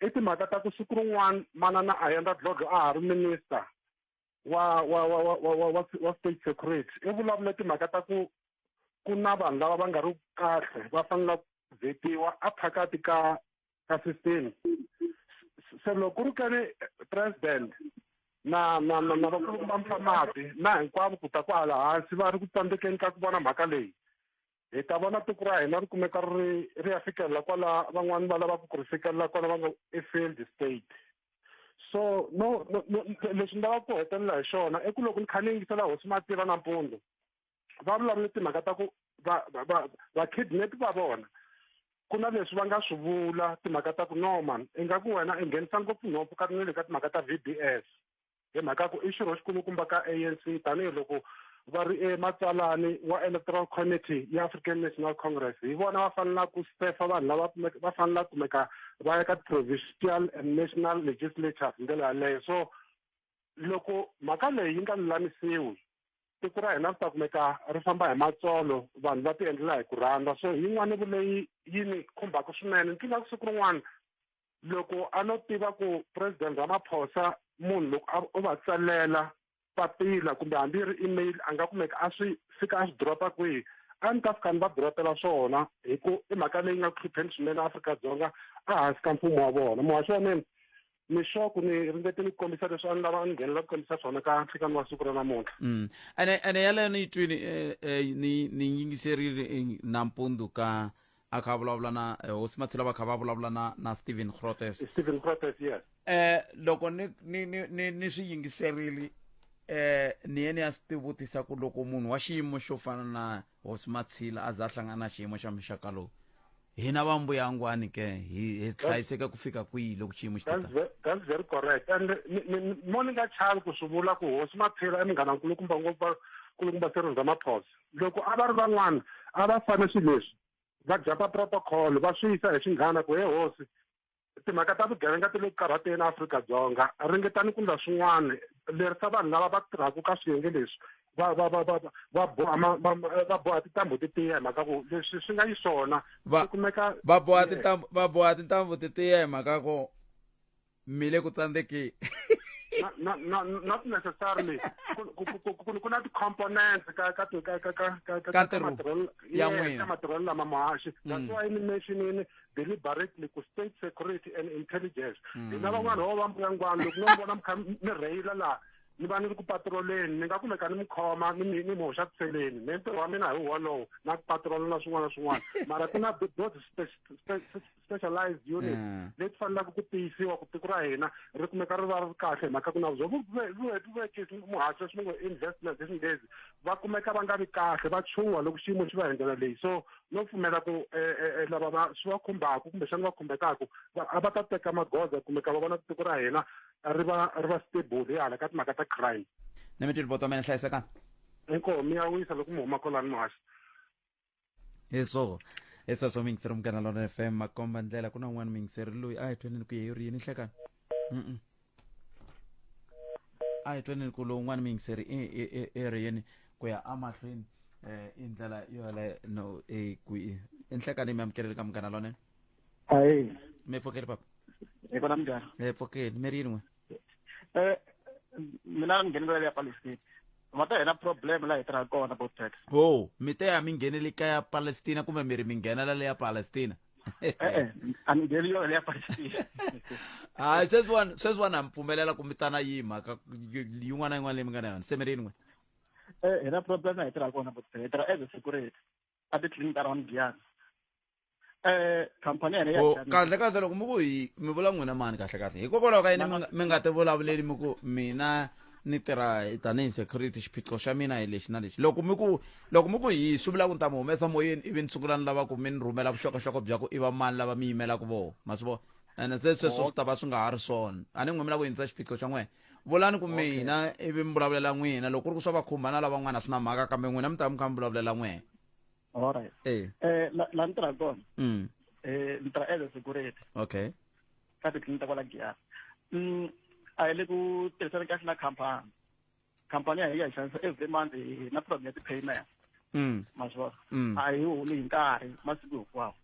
I timhaka ta ku siku rin'wana manana Ayanda Dlodlo a ha ri minister wa state security, i vulavule timhaka ta ku ku na vanhu lava va nga ri kahle va fanele ku vhetiwa a phakati ka system. Se loko ku ri kani president na vakulukumba mufamati na hinkwavo ku ta kwala hansi va ri ku tsandzekeni ka ku vona mhaka leyi, hi ta vona tiko ra hina ri kumeka ri ya fikelela kwala van'wani va lavaka ku ri fikelela kona, va ngo i failed state. So no, no, no, lexi ni lavaka ku hetelela hi xona i ku loko ni kha ni yingisela Hosi Mativa nampundzu va vulavule timhaka ta ku va kidnap va vona ku na leswi va nga swi vula timhaka ta ku no man, ingaku wena i nghenisa ngopfu nhompfu ka le ka timhaka ta VBS, hi mhaka ku i xirho xikulukumba ka ANC, tanihiloko va ri ematsalani wa Electoral Committee ya African National Congress. Hi vona va fanelaka ku sefa vanhu lava va fanelaka kumeka va ya ka provincial and national legislatures hi ndlela yaleyo. So loko mhaka leyi yi nga lulamisiwi, tiko ra hina ri ta kumeka ri famba hi matsolo, vanhu va ti endlela hi ku rhandza. So yin'wana leyi yi ni khumbaka swinene, ni tlula siku rin'wana loko a no tiva ku President Ramaphosa munhu loko o va tsalela papila kumbe hambi yi ri email, a nga kumeka a swi fika a swi dropa kwihi, a ni ta fika ni va dropela swona, hi ku i mhaka leyi nga ku hlupheni swinene Afrika-Dzonga ehansi ka mfumo wa vona. Muhaxi wa mina, ni sure ku ni ringete ni kombisa leswi a ni lava ni nghenela ku kombisa swona ka nhlikani wa siku ra namuntlha. Ene yaleyo ni yi twini, ni yingiserile nampundzu ka a kha a vulavula na Hosi Matshila, va kha va vulavula na Stephen Grotes. Stephen Grotes, yes. Loko ni swi yingiserile, ni ye ni ya swi tivutisa ku loko munhu wa xiyimo xo fana na Hosi Matshila a za a hlangana na xiyimo xa muxaka lowu, Hina va mbuyangwani ke hi hi hlayiseka ku fika kwihi loko xiyimo xi That's, ve that's very correct. And mo ni nga chavi ku swi vula ku hosi Maphila i munghana nkulukumba ngopfu kulukumba Cyril Ramaphosa. Loko a va ri van'wana a va fane swilo leswi va jumpa protocol va swi yisa hi xinghana ku he hosi timhaka ta vugevenga ti le ku karhateni Afrika-Dzonga ringetani ku ndla swin'wana lerisa vanhu lava va tirhaka ka swiyenge leswi va va va va va boha va boha tintambu ti tiya hi mhaka ku leswi swi nga yi swona va kumeka va boha tintambu va boha tintambu ti tiya hi mhaka ku mi le ku tsandzekeni not, not, not necessarily ku na ti-components ka ka ka ka ka ka ka ntirho ya n'wina ka matirhelo lama muhaxi that's why ni mentionini deliberately ku state security and intelligence hina van'wana ho va mbuyangwana loko no mi vona mi kha mi rheyila laha ni va ni ri ku patroleni ni nga kumeka ni mi khoma ni mi ni mi hoxa tiseleni me ntirho wa mina hi wolowo na ku patrola na swin'wana na swin'wana mara ku na those specialized units leti fanelaka ku tiyisiwa ku tiko ra hina ri kumeka ri va ri kahle hi mhaka ku na byo vuvekisi muhaxo swi ngo investment hi xinghezi va kumeka va nga vi kahle va chuha loko xiyimo xi va hi ndlela leyi so no pfumela ku eh, eh, eh, lava va swi va khumbaka kumbexana va khumbekaka a va ta teka magoza kumeka va vona ku tiko ra hina ri va ri va stable hi hala ka timhaka ta crime ni mi twile bota mina hlayisekani inkomu mi ya wisa loko mi huma kwalani muhaxi hi sweswo hi muyingiseri munghana lona fm makomba ndlela ku na un'wana muyingiseri loyi a hi twaneni ku ye ri yini nhlekani mm a hi twaneni ku lowun'wana muyingiseri i ri yini ku ya amahlweni um i ndlela yo yaleyo no ku i nhlekani mi amukeleli ka munghana lonene ayi mi pfukeli papa hi kona minjhani hi pfukeli mi ri yini n'we eh mina ni nghenelela ya Palestine va ta hina problem la hi tirhaka kona bo tax ho mi te ya mi ngheneli ka ya Palestina kumbe mi ri mi nghenela le ya Palestina eh eh a ni ngheni yona ya Palestina hayi sweswiwani sweswiwani ha mi pfumelela ku mi tana yi mhaka yin'wana na yin'wana leyi mi nga na yona se mi ri yini n'we eh hina problem la hi tirhaka kona bo tax hi tirha as a security a titliliniki ta around Giyani eh khampani ya ya kahle kahle loko mi ku hi mi vula n'wina mani kahle kahle hikokwalaho ka yini mi nga ti vulavuleli mi ku mina ni tirha tanihi security xiphiqo xa mina hi lexi na lexi loko mi ku loko mi ku hi swi vula ku ni ta mi humesa moyeni ivi ni sungula ni lava ku mi ni rhumela vuxokoxoko bya ku i va mani lava mi yimelaka voho ma swi vona ene se sweswo swi ta va swi nga ha ri swona a ni n'wi mi lava ku yindzisa xiphiqo xa n'wina vulani ku mina ivi mi vulavulela n'wina loko ku ri ku swa va khumba na lavan'wana a swi na mhaka kambe n'wina mi ta va mi kha mi vulavulela n'wina alright eh eh la la ni tirhaka kona mm. eh ni tirha as a security okay ka titliliniki ta kwala Giyani mm a hi le ku tirhiseni kahle na khampani khampani ya hi ya hi xanisa every month hi na problem ya ti-payment mm. ma swi vona mm. a hi holi hi nkarhi masiku hinkwawo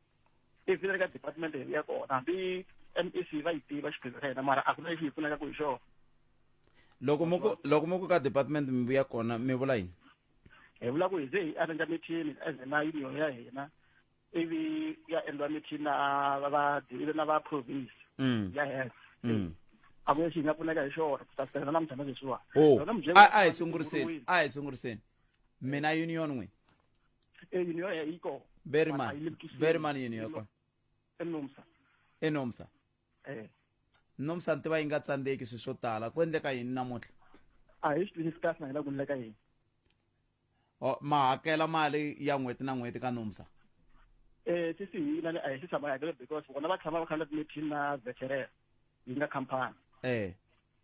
ivi le ka department hi ya kona hambi MEC va yi tiva xiphiqo xa hina mara a ku na lexi hi pfunaka ku hi xona loko mi ku loko mi ku ka department mi vuya kona mi vula yini hi vula ku hi ze hi arrange meeting as na union ya hina ivi ya endliwa meeting na va na va province mm. ya health mm. a ku lexi hi nga pfuneka hi xona ku ta fikela na namuntlha na leswiwani oh. a hi sunguriseni a hi sunguriseni mina union n'wi e union ya yi kona Berryman Berryman union ya kona enomsa enomsa eh nomsa ni tiva yi nga tsandzeki swilo swo tala ku endleka yini namuntlha a hi swi twisisi kahle na hina ku endleka yini o ma hakela mali ya n'hweti na n'hweti ka nomsa eh sisi hina a hi si tshama hi hakela because vona va tshama va kha na ti-meeting na veteran yi nga khampani eh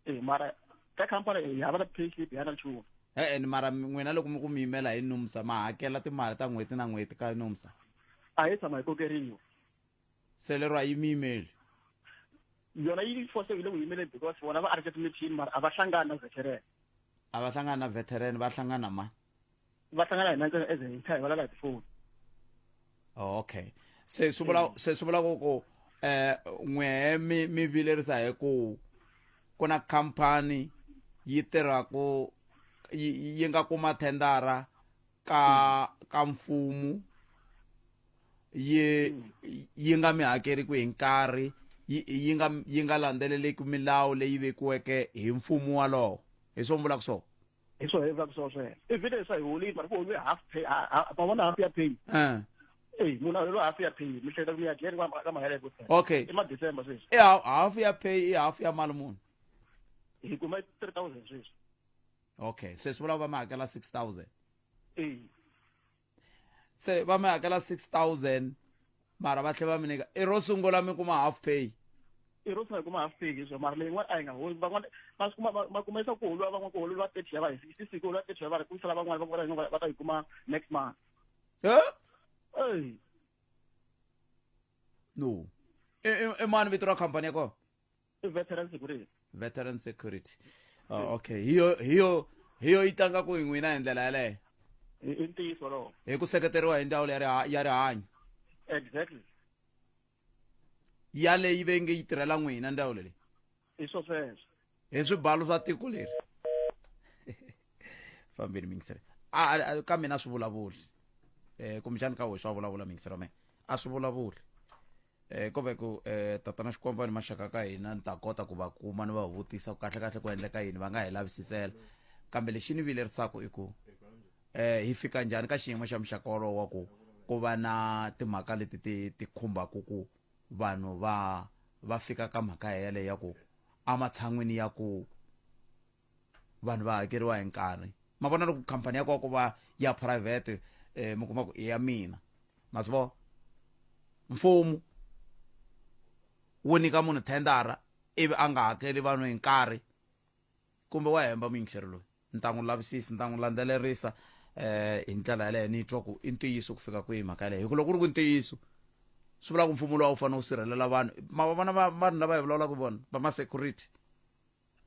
eh mara ka khampani hi hava na pay slip ya na nchumu e-e ni mara n'wina loko mi ku mi yimela hi nomsa ma hakela timali ta n'hweti na n'hweti ka nomsa a hi tshama hi kokeriwa se lero a yi mi yimeli yona yi force yi le ku yimeleni because vona va arrange ti-meeting mara a va hlangani na veteran a va hlangani na veteran va hlangana mani va hlangana hina ntsena as hi kha hi vulavula hi tifoni oh, okay se swi vula se swi vula ku ku eh n'wehe mi mi vilerisa hi ku ku na khampani yi tirhaku yi yi nga kuma thendara ka ka mfumo yi yi nga mi hakeriku hi nkarhi yi yi nga yi nga landzeleleki milawu leyi vekiweke hi mfumo walowo hi swo mi vulaka swona hi swona hi vulaka swona sweswo i vhele leswi a hi holile mara ku holiwe half pay ma vona half ya pay eh eyi munhu a holeriwe half ya pay mi hleketa ku mi ya jele ka mhaka yaleyo okay i ma December sweswi i half ya pay i half ya mali muni hi kuma 3000 sweswi okay se swi vula va mi hakela 6000 eyi se va mi hakela 6000 Mara va tlhela va mi nyika i ro sungula mi kuma half pay. I ro sungula kuma half pay leswo mara leyin'wana a yi nga holi van'wana va swi kuma va kuma leswaku ku holiwa van'wana ku holiwa 30 ya va hi 66 ku holiwa 30 ya va ku sala van'wana va va ta yi kuma next month. Eh? Ey. No. I mani vito ra khampani ya kona? I veteran security. Veteran security. Oh, okay. Hi yo hi yo yi tlanga ku hi n'wina hi ndlela yaleyo. I ntiyiso lowo. Hi ku seketeriwa hi ndzawulo ya rihanyo. Exactly. Yaleyi ve nge yi tirhela n'wina ndzawulo leyi. I swo sweswo. Hi swibalo swa tiko leri. Fambeni mingiseri. A ka mina swi vulavuli. Eh kumbexani ka wehe swa vulavula mingiseri wa mina. A swi vulavuli. Eh ko ve ku eh tatana Xikwembu ni maxaka ka hina ni ta kota ku va kuma ni va vutisa ku kahle kahle ku endleka yini va nga hi lavisisela. Kambe lexi ni vilerisaka i ku eh hi fika njhani ka xiyimo xa muxaka wolowo wa ku ku va na timhaka leti ti ti khumbaka ku vanhu va va fika ka mhaka yeleyo ya ku ematshan'wini ya ku vanhu va hakeriwa hi nkarhi ma vona loko khampani ya kona ku va ya private eh mi kuma ku i ya mina ma swi vona mfumo wu nyika munhu thendara ivi a nga hakeli vanhu hi nkarhi kumbe wa hemba muyingiseri loyi ni ta n'wi lavisisa ni ta n'wi landzelerisa eh hi ndlela yaleyo ni twa ku i ntiyiso ku fika kwihi mhaka yaleyo hi ku loko ku ri ku ntiyiso swi vula ku mfumo lowu a wu fanele wu sirhelela vanhu ma va vona vanhu lava hi vulavulaka vona va ma security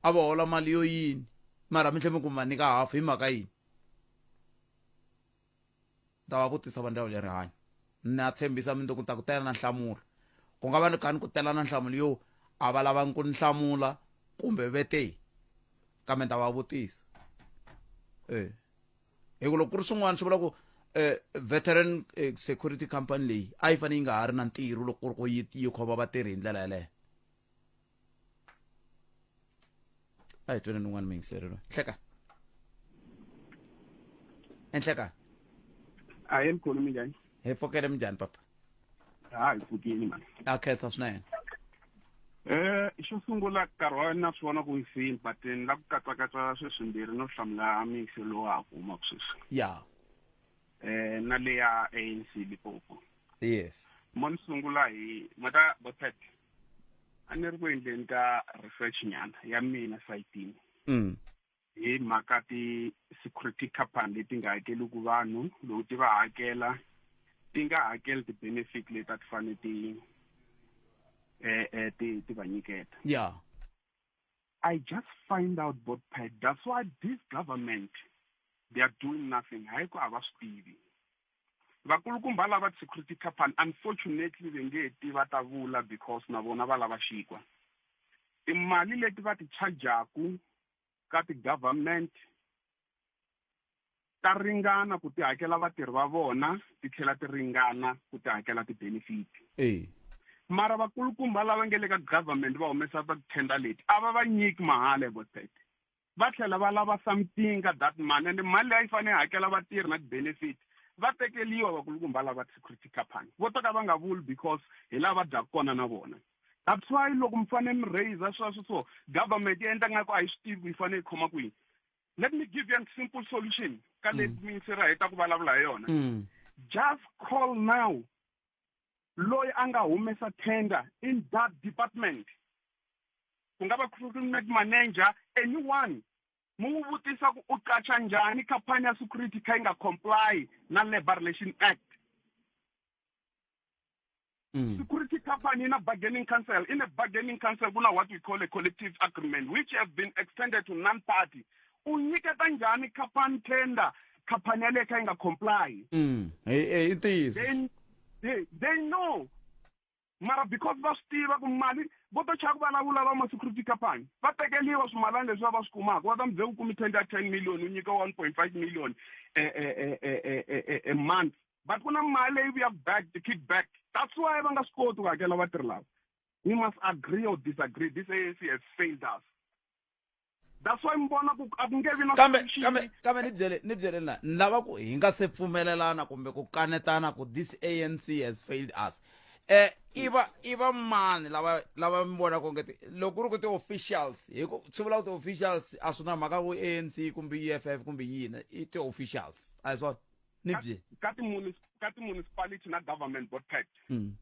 a va hola mali yo yini mara mi tlhe mi ku ma nyika hafu hi mhaka yini ta va vutisa va ndzawulo ya rihanyo na tshembisa mundzuku ta ku tela na nhlamulo ku nga va ni kani ku tela na nhlamulo yo a va lavangi ku ni hlamula kumbe vete kambe ni ta va vutisa e hi ku loko ku ri swin'wana swi vula ku veteran security company leyi a yi fanele yi nga ha ri na ntirho loko ku ri ku yi yi khoma vatirhi hi ndlela yeleyo a hi tweni un'wana muyingiseri loyi nhleka enhleka a hi mkhulu minjhani hi pfukele minjhani papa ha hi pfukile mani a khensa swinene Eh xo sungula nkarhi wa na swi vona ku wisini but ni la ku katsakatsa swilo swimbirhi no hlamula mixo lowu ha ku humaka sweswi ya eh na le ya ANC Limpopo yes mo ni sungula hi mata Botet a ni ri ku endleni ka research nyana ya mina sayitini hi mhaka ti-security company leti nga hakeliku vanhu loko ti va hakela ti nga hakeli ti-benefit leti a ti fanele ti eh, eh, ti ti va nyiketa yeah I just find out Botpad that's why this government they are doing nothing hayi ku a va swi tivi Vakulukumba lava ti-security company unfortunately ve nge ti va ta vula because na vona va lava xikwa. Timali leti va ti charge-aku ka ti-government ta ringana ku ti hakela vatirhi va vona ti tlhela ti ringana ku ti hakela ti-benefit. Mara vakulukumba lava nge le ka government va humesa ti-tender leti a va va nyiki mahala he Botpet. Va tlhela va lava something ka that money and mali leyi a yi fanele yi hakela vatirhi na ti-benefit va tekeliwa vakulukumba lava security company vo to ka va nga vuli because hi laha va dyaka kona na vona that's why loko mi fanele mi raise sweswo so government yi endla nga ku a yi swi tivi ku yi fanele yi khoma kwini let me give you a simple solution ka leyi mm. ra heta ku vulavula hi yona mm. just call now loyi a nga humesa tender in that department ku nga va recruitment manager anyone mu n'wi vutisa ku u qacha njhani khampani ya security kha yi nga comply na labor relation act mm. security company in a bargaining council in a bargaining council kuna what we call a collective agreement which have been extended to non-party u nyiketa njhani khampani tender khampani yaleyo kha yi nga comply mm. hey, hey, they, they, they know mara because va swi tiva ku mali vo to chava ku vulavula va ma-security company va tekeliwa swimalani leswi va va swi kumaka va ta mi byela ku kumi tender ya 10 million u nyika 1.5 million a month but ku na mali leyi vuyaka back the kick back that's why va nga swi koti ku hakela vatirhi lava we must agree or disagree this ANC has failed us that's why mi vona ku a ku nge vi na kambe kambe kambe ni byele ni byele la ni lava ku hi nga se pfumelelana kumbe ku kanetana ku this ANC has failed us eh i va i va mani lava lava mi vona ku nge loko ku ri ku ti-officials hi ku swi vula ku ti-officials a swi na mhaka ku ANC kumbe EFF kumbe yini i ti-officials a hi swona ni byi ka ti ka ti-municipality na government board pact mm.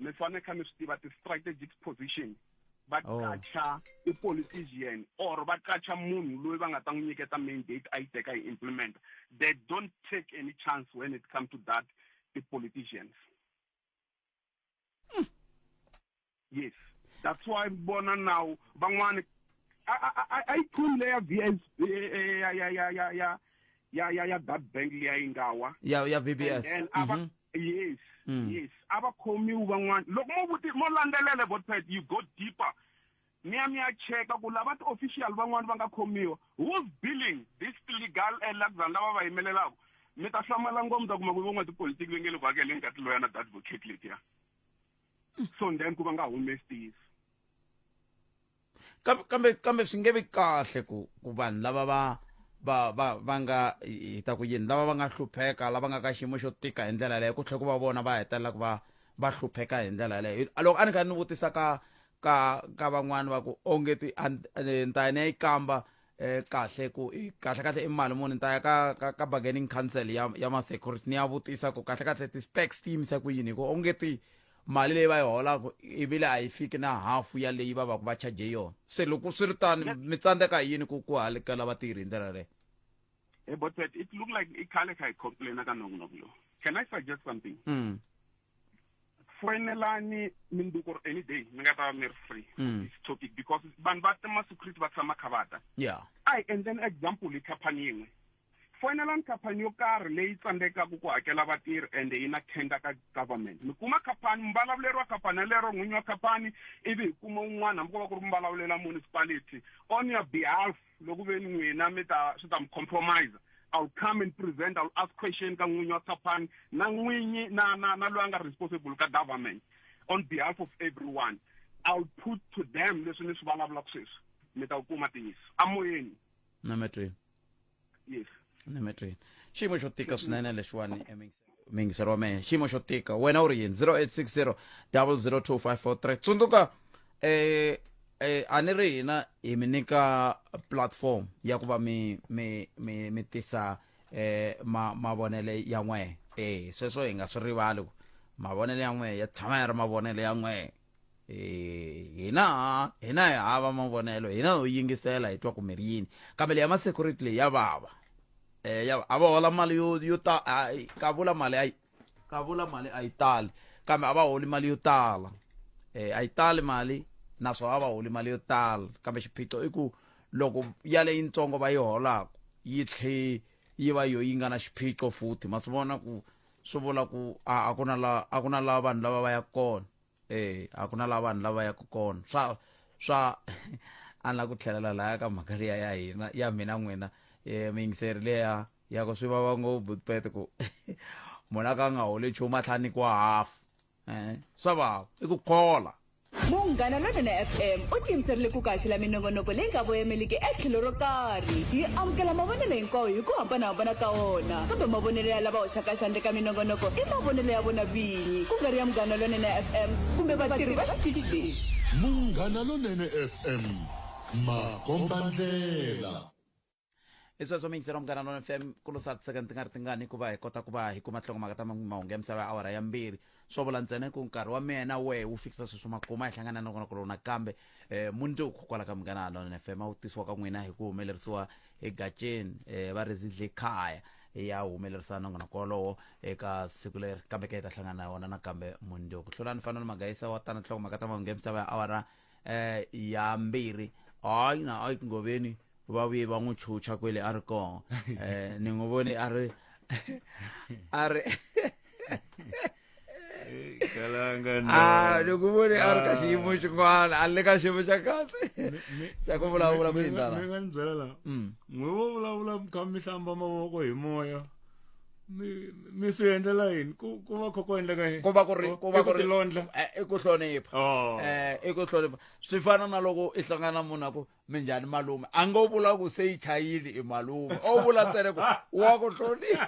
Mi fanele kha mi swi tiva ti-strategic position va Oh. qacha ti-politician or va qacha munhu loyi va nga ta n'wi nyiketa mandate a yi teka yi implement. They don't take any chance when it comes to that, ti-politicians. Yes, that's why vona now van'wani a yi khumi leya VS ya ya ya ya ya ya ya ya that bank liya yi nga wa. Ya VBS. And then a va yes. Yes, a va khomiwi van'wana. Loko mo vuti mo landzelela botpet, you go deeper, mi ya mi ya cheka ku lava ti-official van'wani va nga khomiwa, who's billing this legal luxan lava va yimelelaka, mi ta hlamala ngopfu, mi ta kuma ku van'watipolitiki va nge le ku hakeleni ka tiloya na ti-advocate letiya. So then ku va nga humesi ntiyiso. Kambe swi nge vi kahle ku vanhu lava va nga hi ta ku yini, lava va nga hlupheka, lava nga ka xiyimo xo tika hi ndlela leyo, ku tlhela ku va vona va hetelela ku va hlupheka hi ndlela yaleyo. Loko a ni kha ni vutisa ka van'wani va ku onge ti ni ta ya ni ya yi kamba kahle ku i kahle kahle i mali muni, ni ta ya ka bargaining council ya ma security ni ya vutisa ku kahle kahle ti specs ti yimisa ku yini, hi ku onge ti mali leyi va yi holaka ivile a yi fiki na hafu ya leyi va va ku va charge yona. Se loko swi ri tano, mi tsandzeka hi yini ku hakela vatirhi hi ndlela leyo? Hey, but it look like i khale kha hi complaina ka nongonoko lowu. Can I suggest something? Foyinelani mindzuku or any day mi nga ta va mi ri free this topic, because vanhu va tima security va tshama kha va ta. A hi endleni example hi khampani yin'we. Foyinelani khampani yo karhi leyi tsandzekaka ku hakela vatirhi ende yi na tender ka government. Mi kuma khampani, muvulavuleri wa khampani yalero, n'winyi wa khampani, ivi hi kuma un'wana hambi ko va ku ri muvulavulela municipality on your behalf. Loko ve ni n'wina mi ta swi ta mi compromise, I'll come and present, I'll ask question ka n'winyi wa khampani na n'winyi na loyi a nga responsible ka government on behalf of everyone. I'll put to them leswi ni swi vulavulaka sweswi, mi ta kuma ntiyiso amoyeni. Na metweni. Yes. Na metweni. Xiyimo xo tika swinene lexiwani, miyingiseri wa mehe, xiyimo xo tika. Wena u ri yini? 0860 002543. Tsundzuka a ni ri hina hi mi nyika platform ya ku va mi tisa mavonele ya n'wehe. Sweswo hi nga swi rivali ku mavonele ya n'wehe ya tshama ya ri mavonele ya n'wehe. Hina hi hava mavonelo, hina ho yingisela hi twa ku mi ri yini. Kambe leyi ya ma-security leyi ya vava. Ya, a va hola mali yo ta, a, ka vula mali a yi, ka vula mali a yi tali, kambe a va holi mali yo tala. A yi tali mali, naswona a va holi mali yo tala, kambe xiphiqo i ku loko ya leyintsongo va yi holaka yi tlhe yi va yo yi nga na xiphiqo futhi. Ma swi vona ku swi vula ku a ku na la, a ku na la vanhu lava va yaka kona. A ku na la vanhu lava yaka kona. Swa a ni la ku tlhelela laya ka mhaka liya ya hina, ya mina n'wina, miyingiseri liya ya ku swi vava ngopfu Pete ku munhu a ka a nga holi nchumu a tlhela a nyikiwa half. Swa vava, i ku khola. Munghana Lonene FM u tiyimiserile ku ku haxela minongonoko leyi nga voyameliki etlhelo ro karhi. Hi amukela mavonelo hinkwawo hi ku hambanahambana ka wona, kambe mavonelo ya lava hoxaka xandla eka minongonoko i mavonelo ya vona vinyi, ku nga ri ya Munghana Lonene FM kumbe vatirhi va xitichi lexi. Munghana Lonene FM, makombandlela. I sweswo miyingiselo Munghana Lonene FM, ku lo sala tisekende ti nga ri tingani ku va hi kota ku va hi kuma tinhlokomhaka ta mahungu ya misava ya awara ya 2. Swo vula ntsena ku nkarhi wa mina wehe wu fikisa sweswo makuma hi hlangana nongonoko lowu nakambe mundzuku kwala ka Munghana Lonene FM, a wu tisiwa ka n'wina hi ku humelerisiwa hi Gatsheni va Rezidle Khaya ya humelerisa nongonoko wolowo eka siku leri, kambe ke hi ta hlangana na wona nakambe mundzuku. Hlulani Fanelo Magayisa wa tana tinhlokomhaka ta mahungu ya misava ya awara ya 2. Hayi na ayi ngoveni va vuye va n'wi chucha kwele a ri kona. Ni n'wi vone a ri a ri Kalanga no. Ni ku vone a ri ka xiyimo xin'wana, a le ka xiyimo xa kahle xa ku vulavula ku yindlala. Mi nga ni byela la. N'we vo vulavula mi kha mi hlamba mavoko hi moya. Mi swi endlela yini? Ku va kha ku endleka yini? Ku va ku ri, ku va ku ri tilondla. I ku hlonipha. I ku hlonipha. Swi fana na loko i hlangana na munhu a ku minjhani malume, a ngo vula ku se yi chayile i malume, o vula ntsena ku wa ku hlonipha.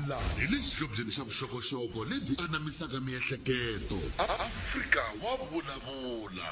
La hi le xihlobyeni xa vuxokoxoko lebyi anamisaka miehleketo. Afrika wa vulavula.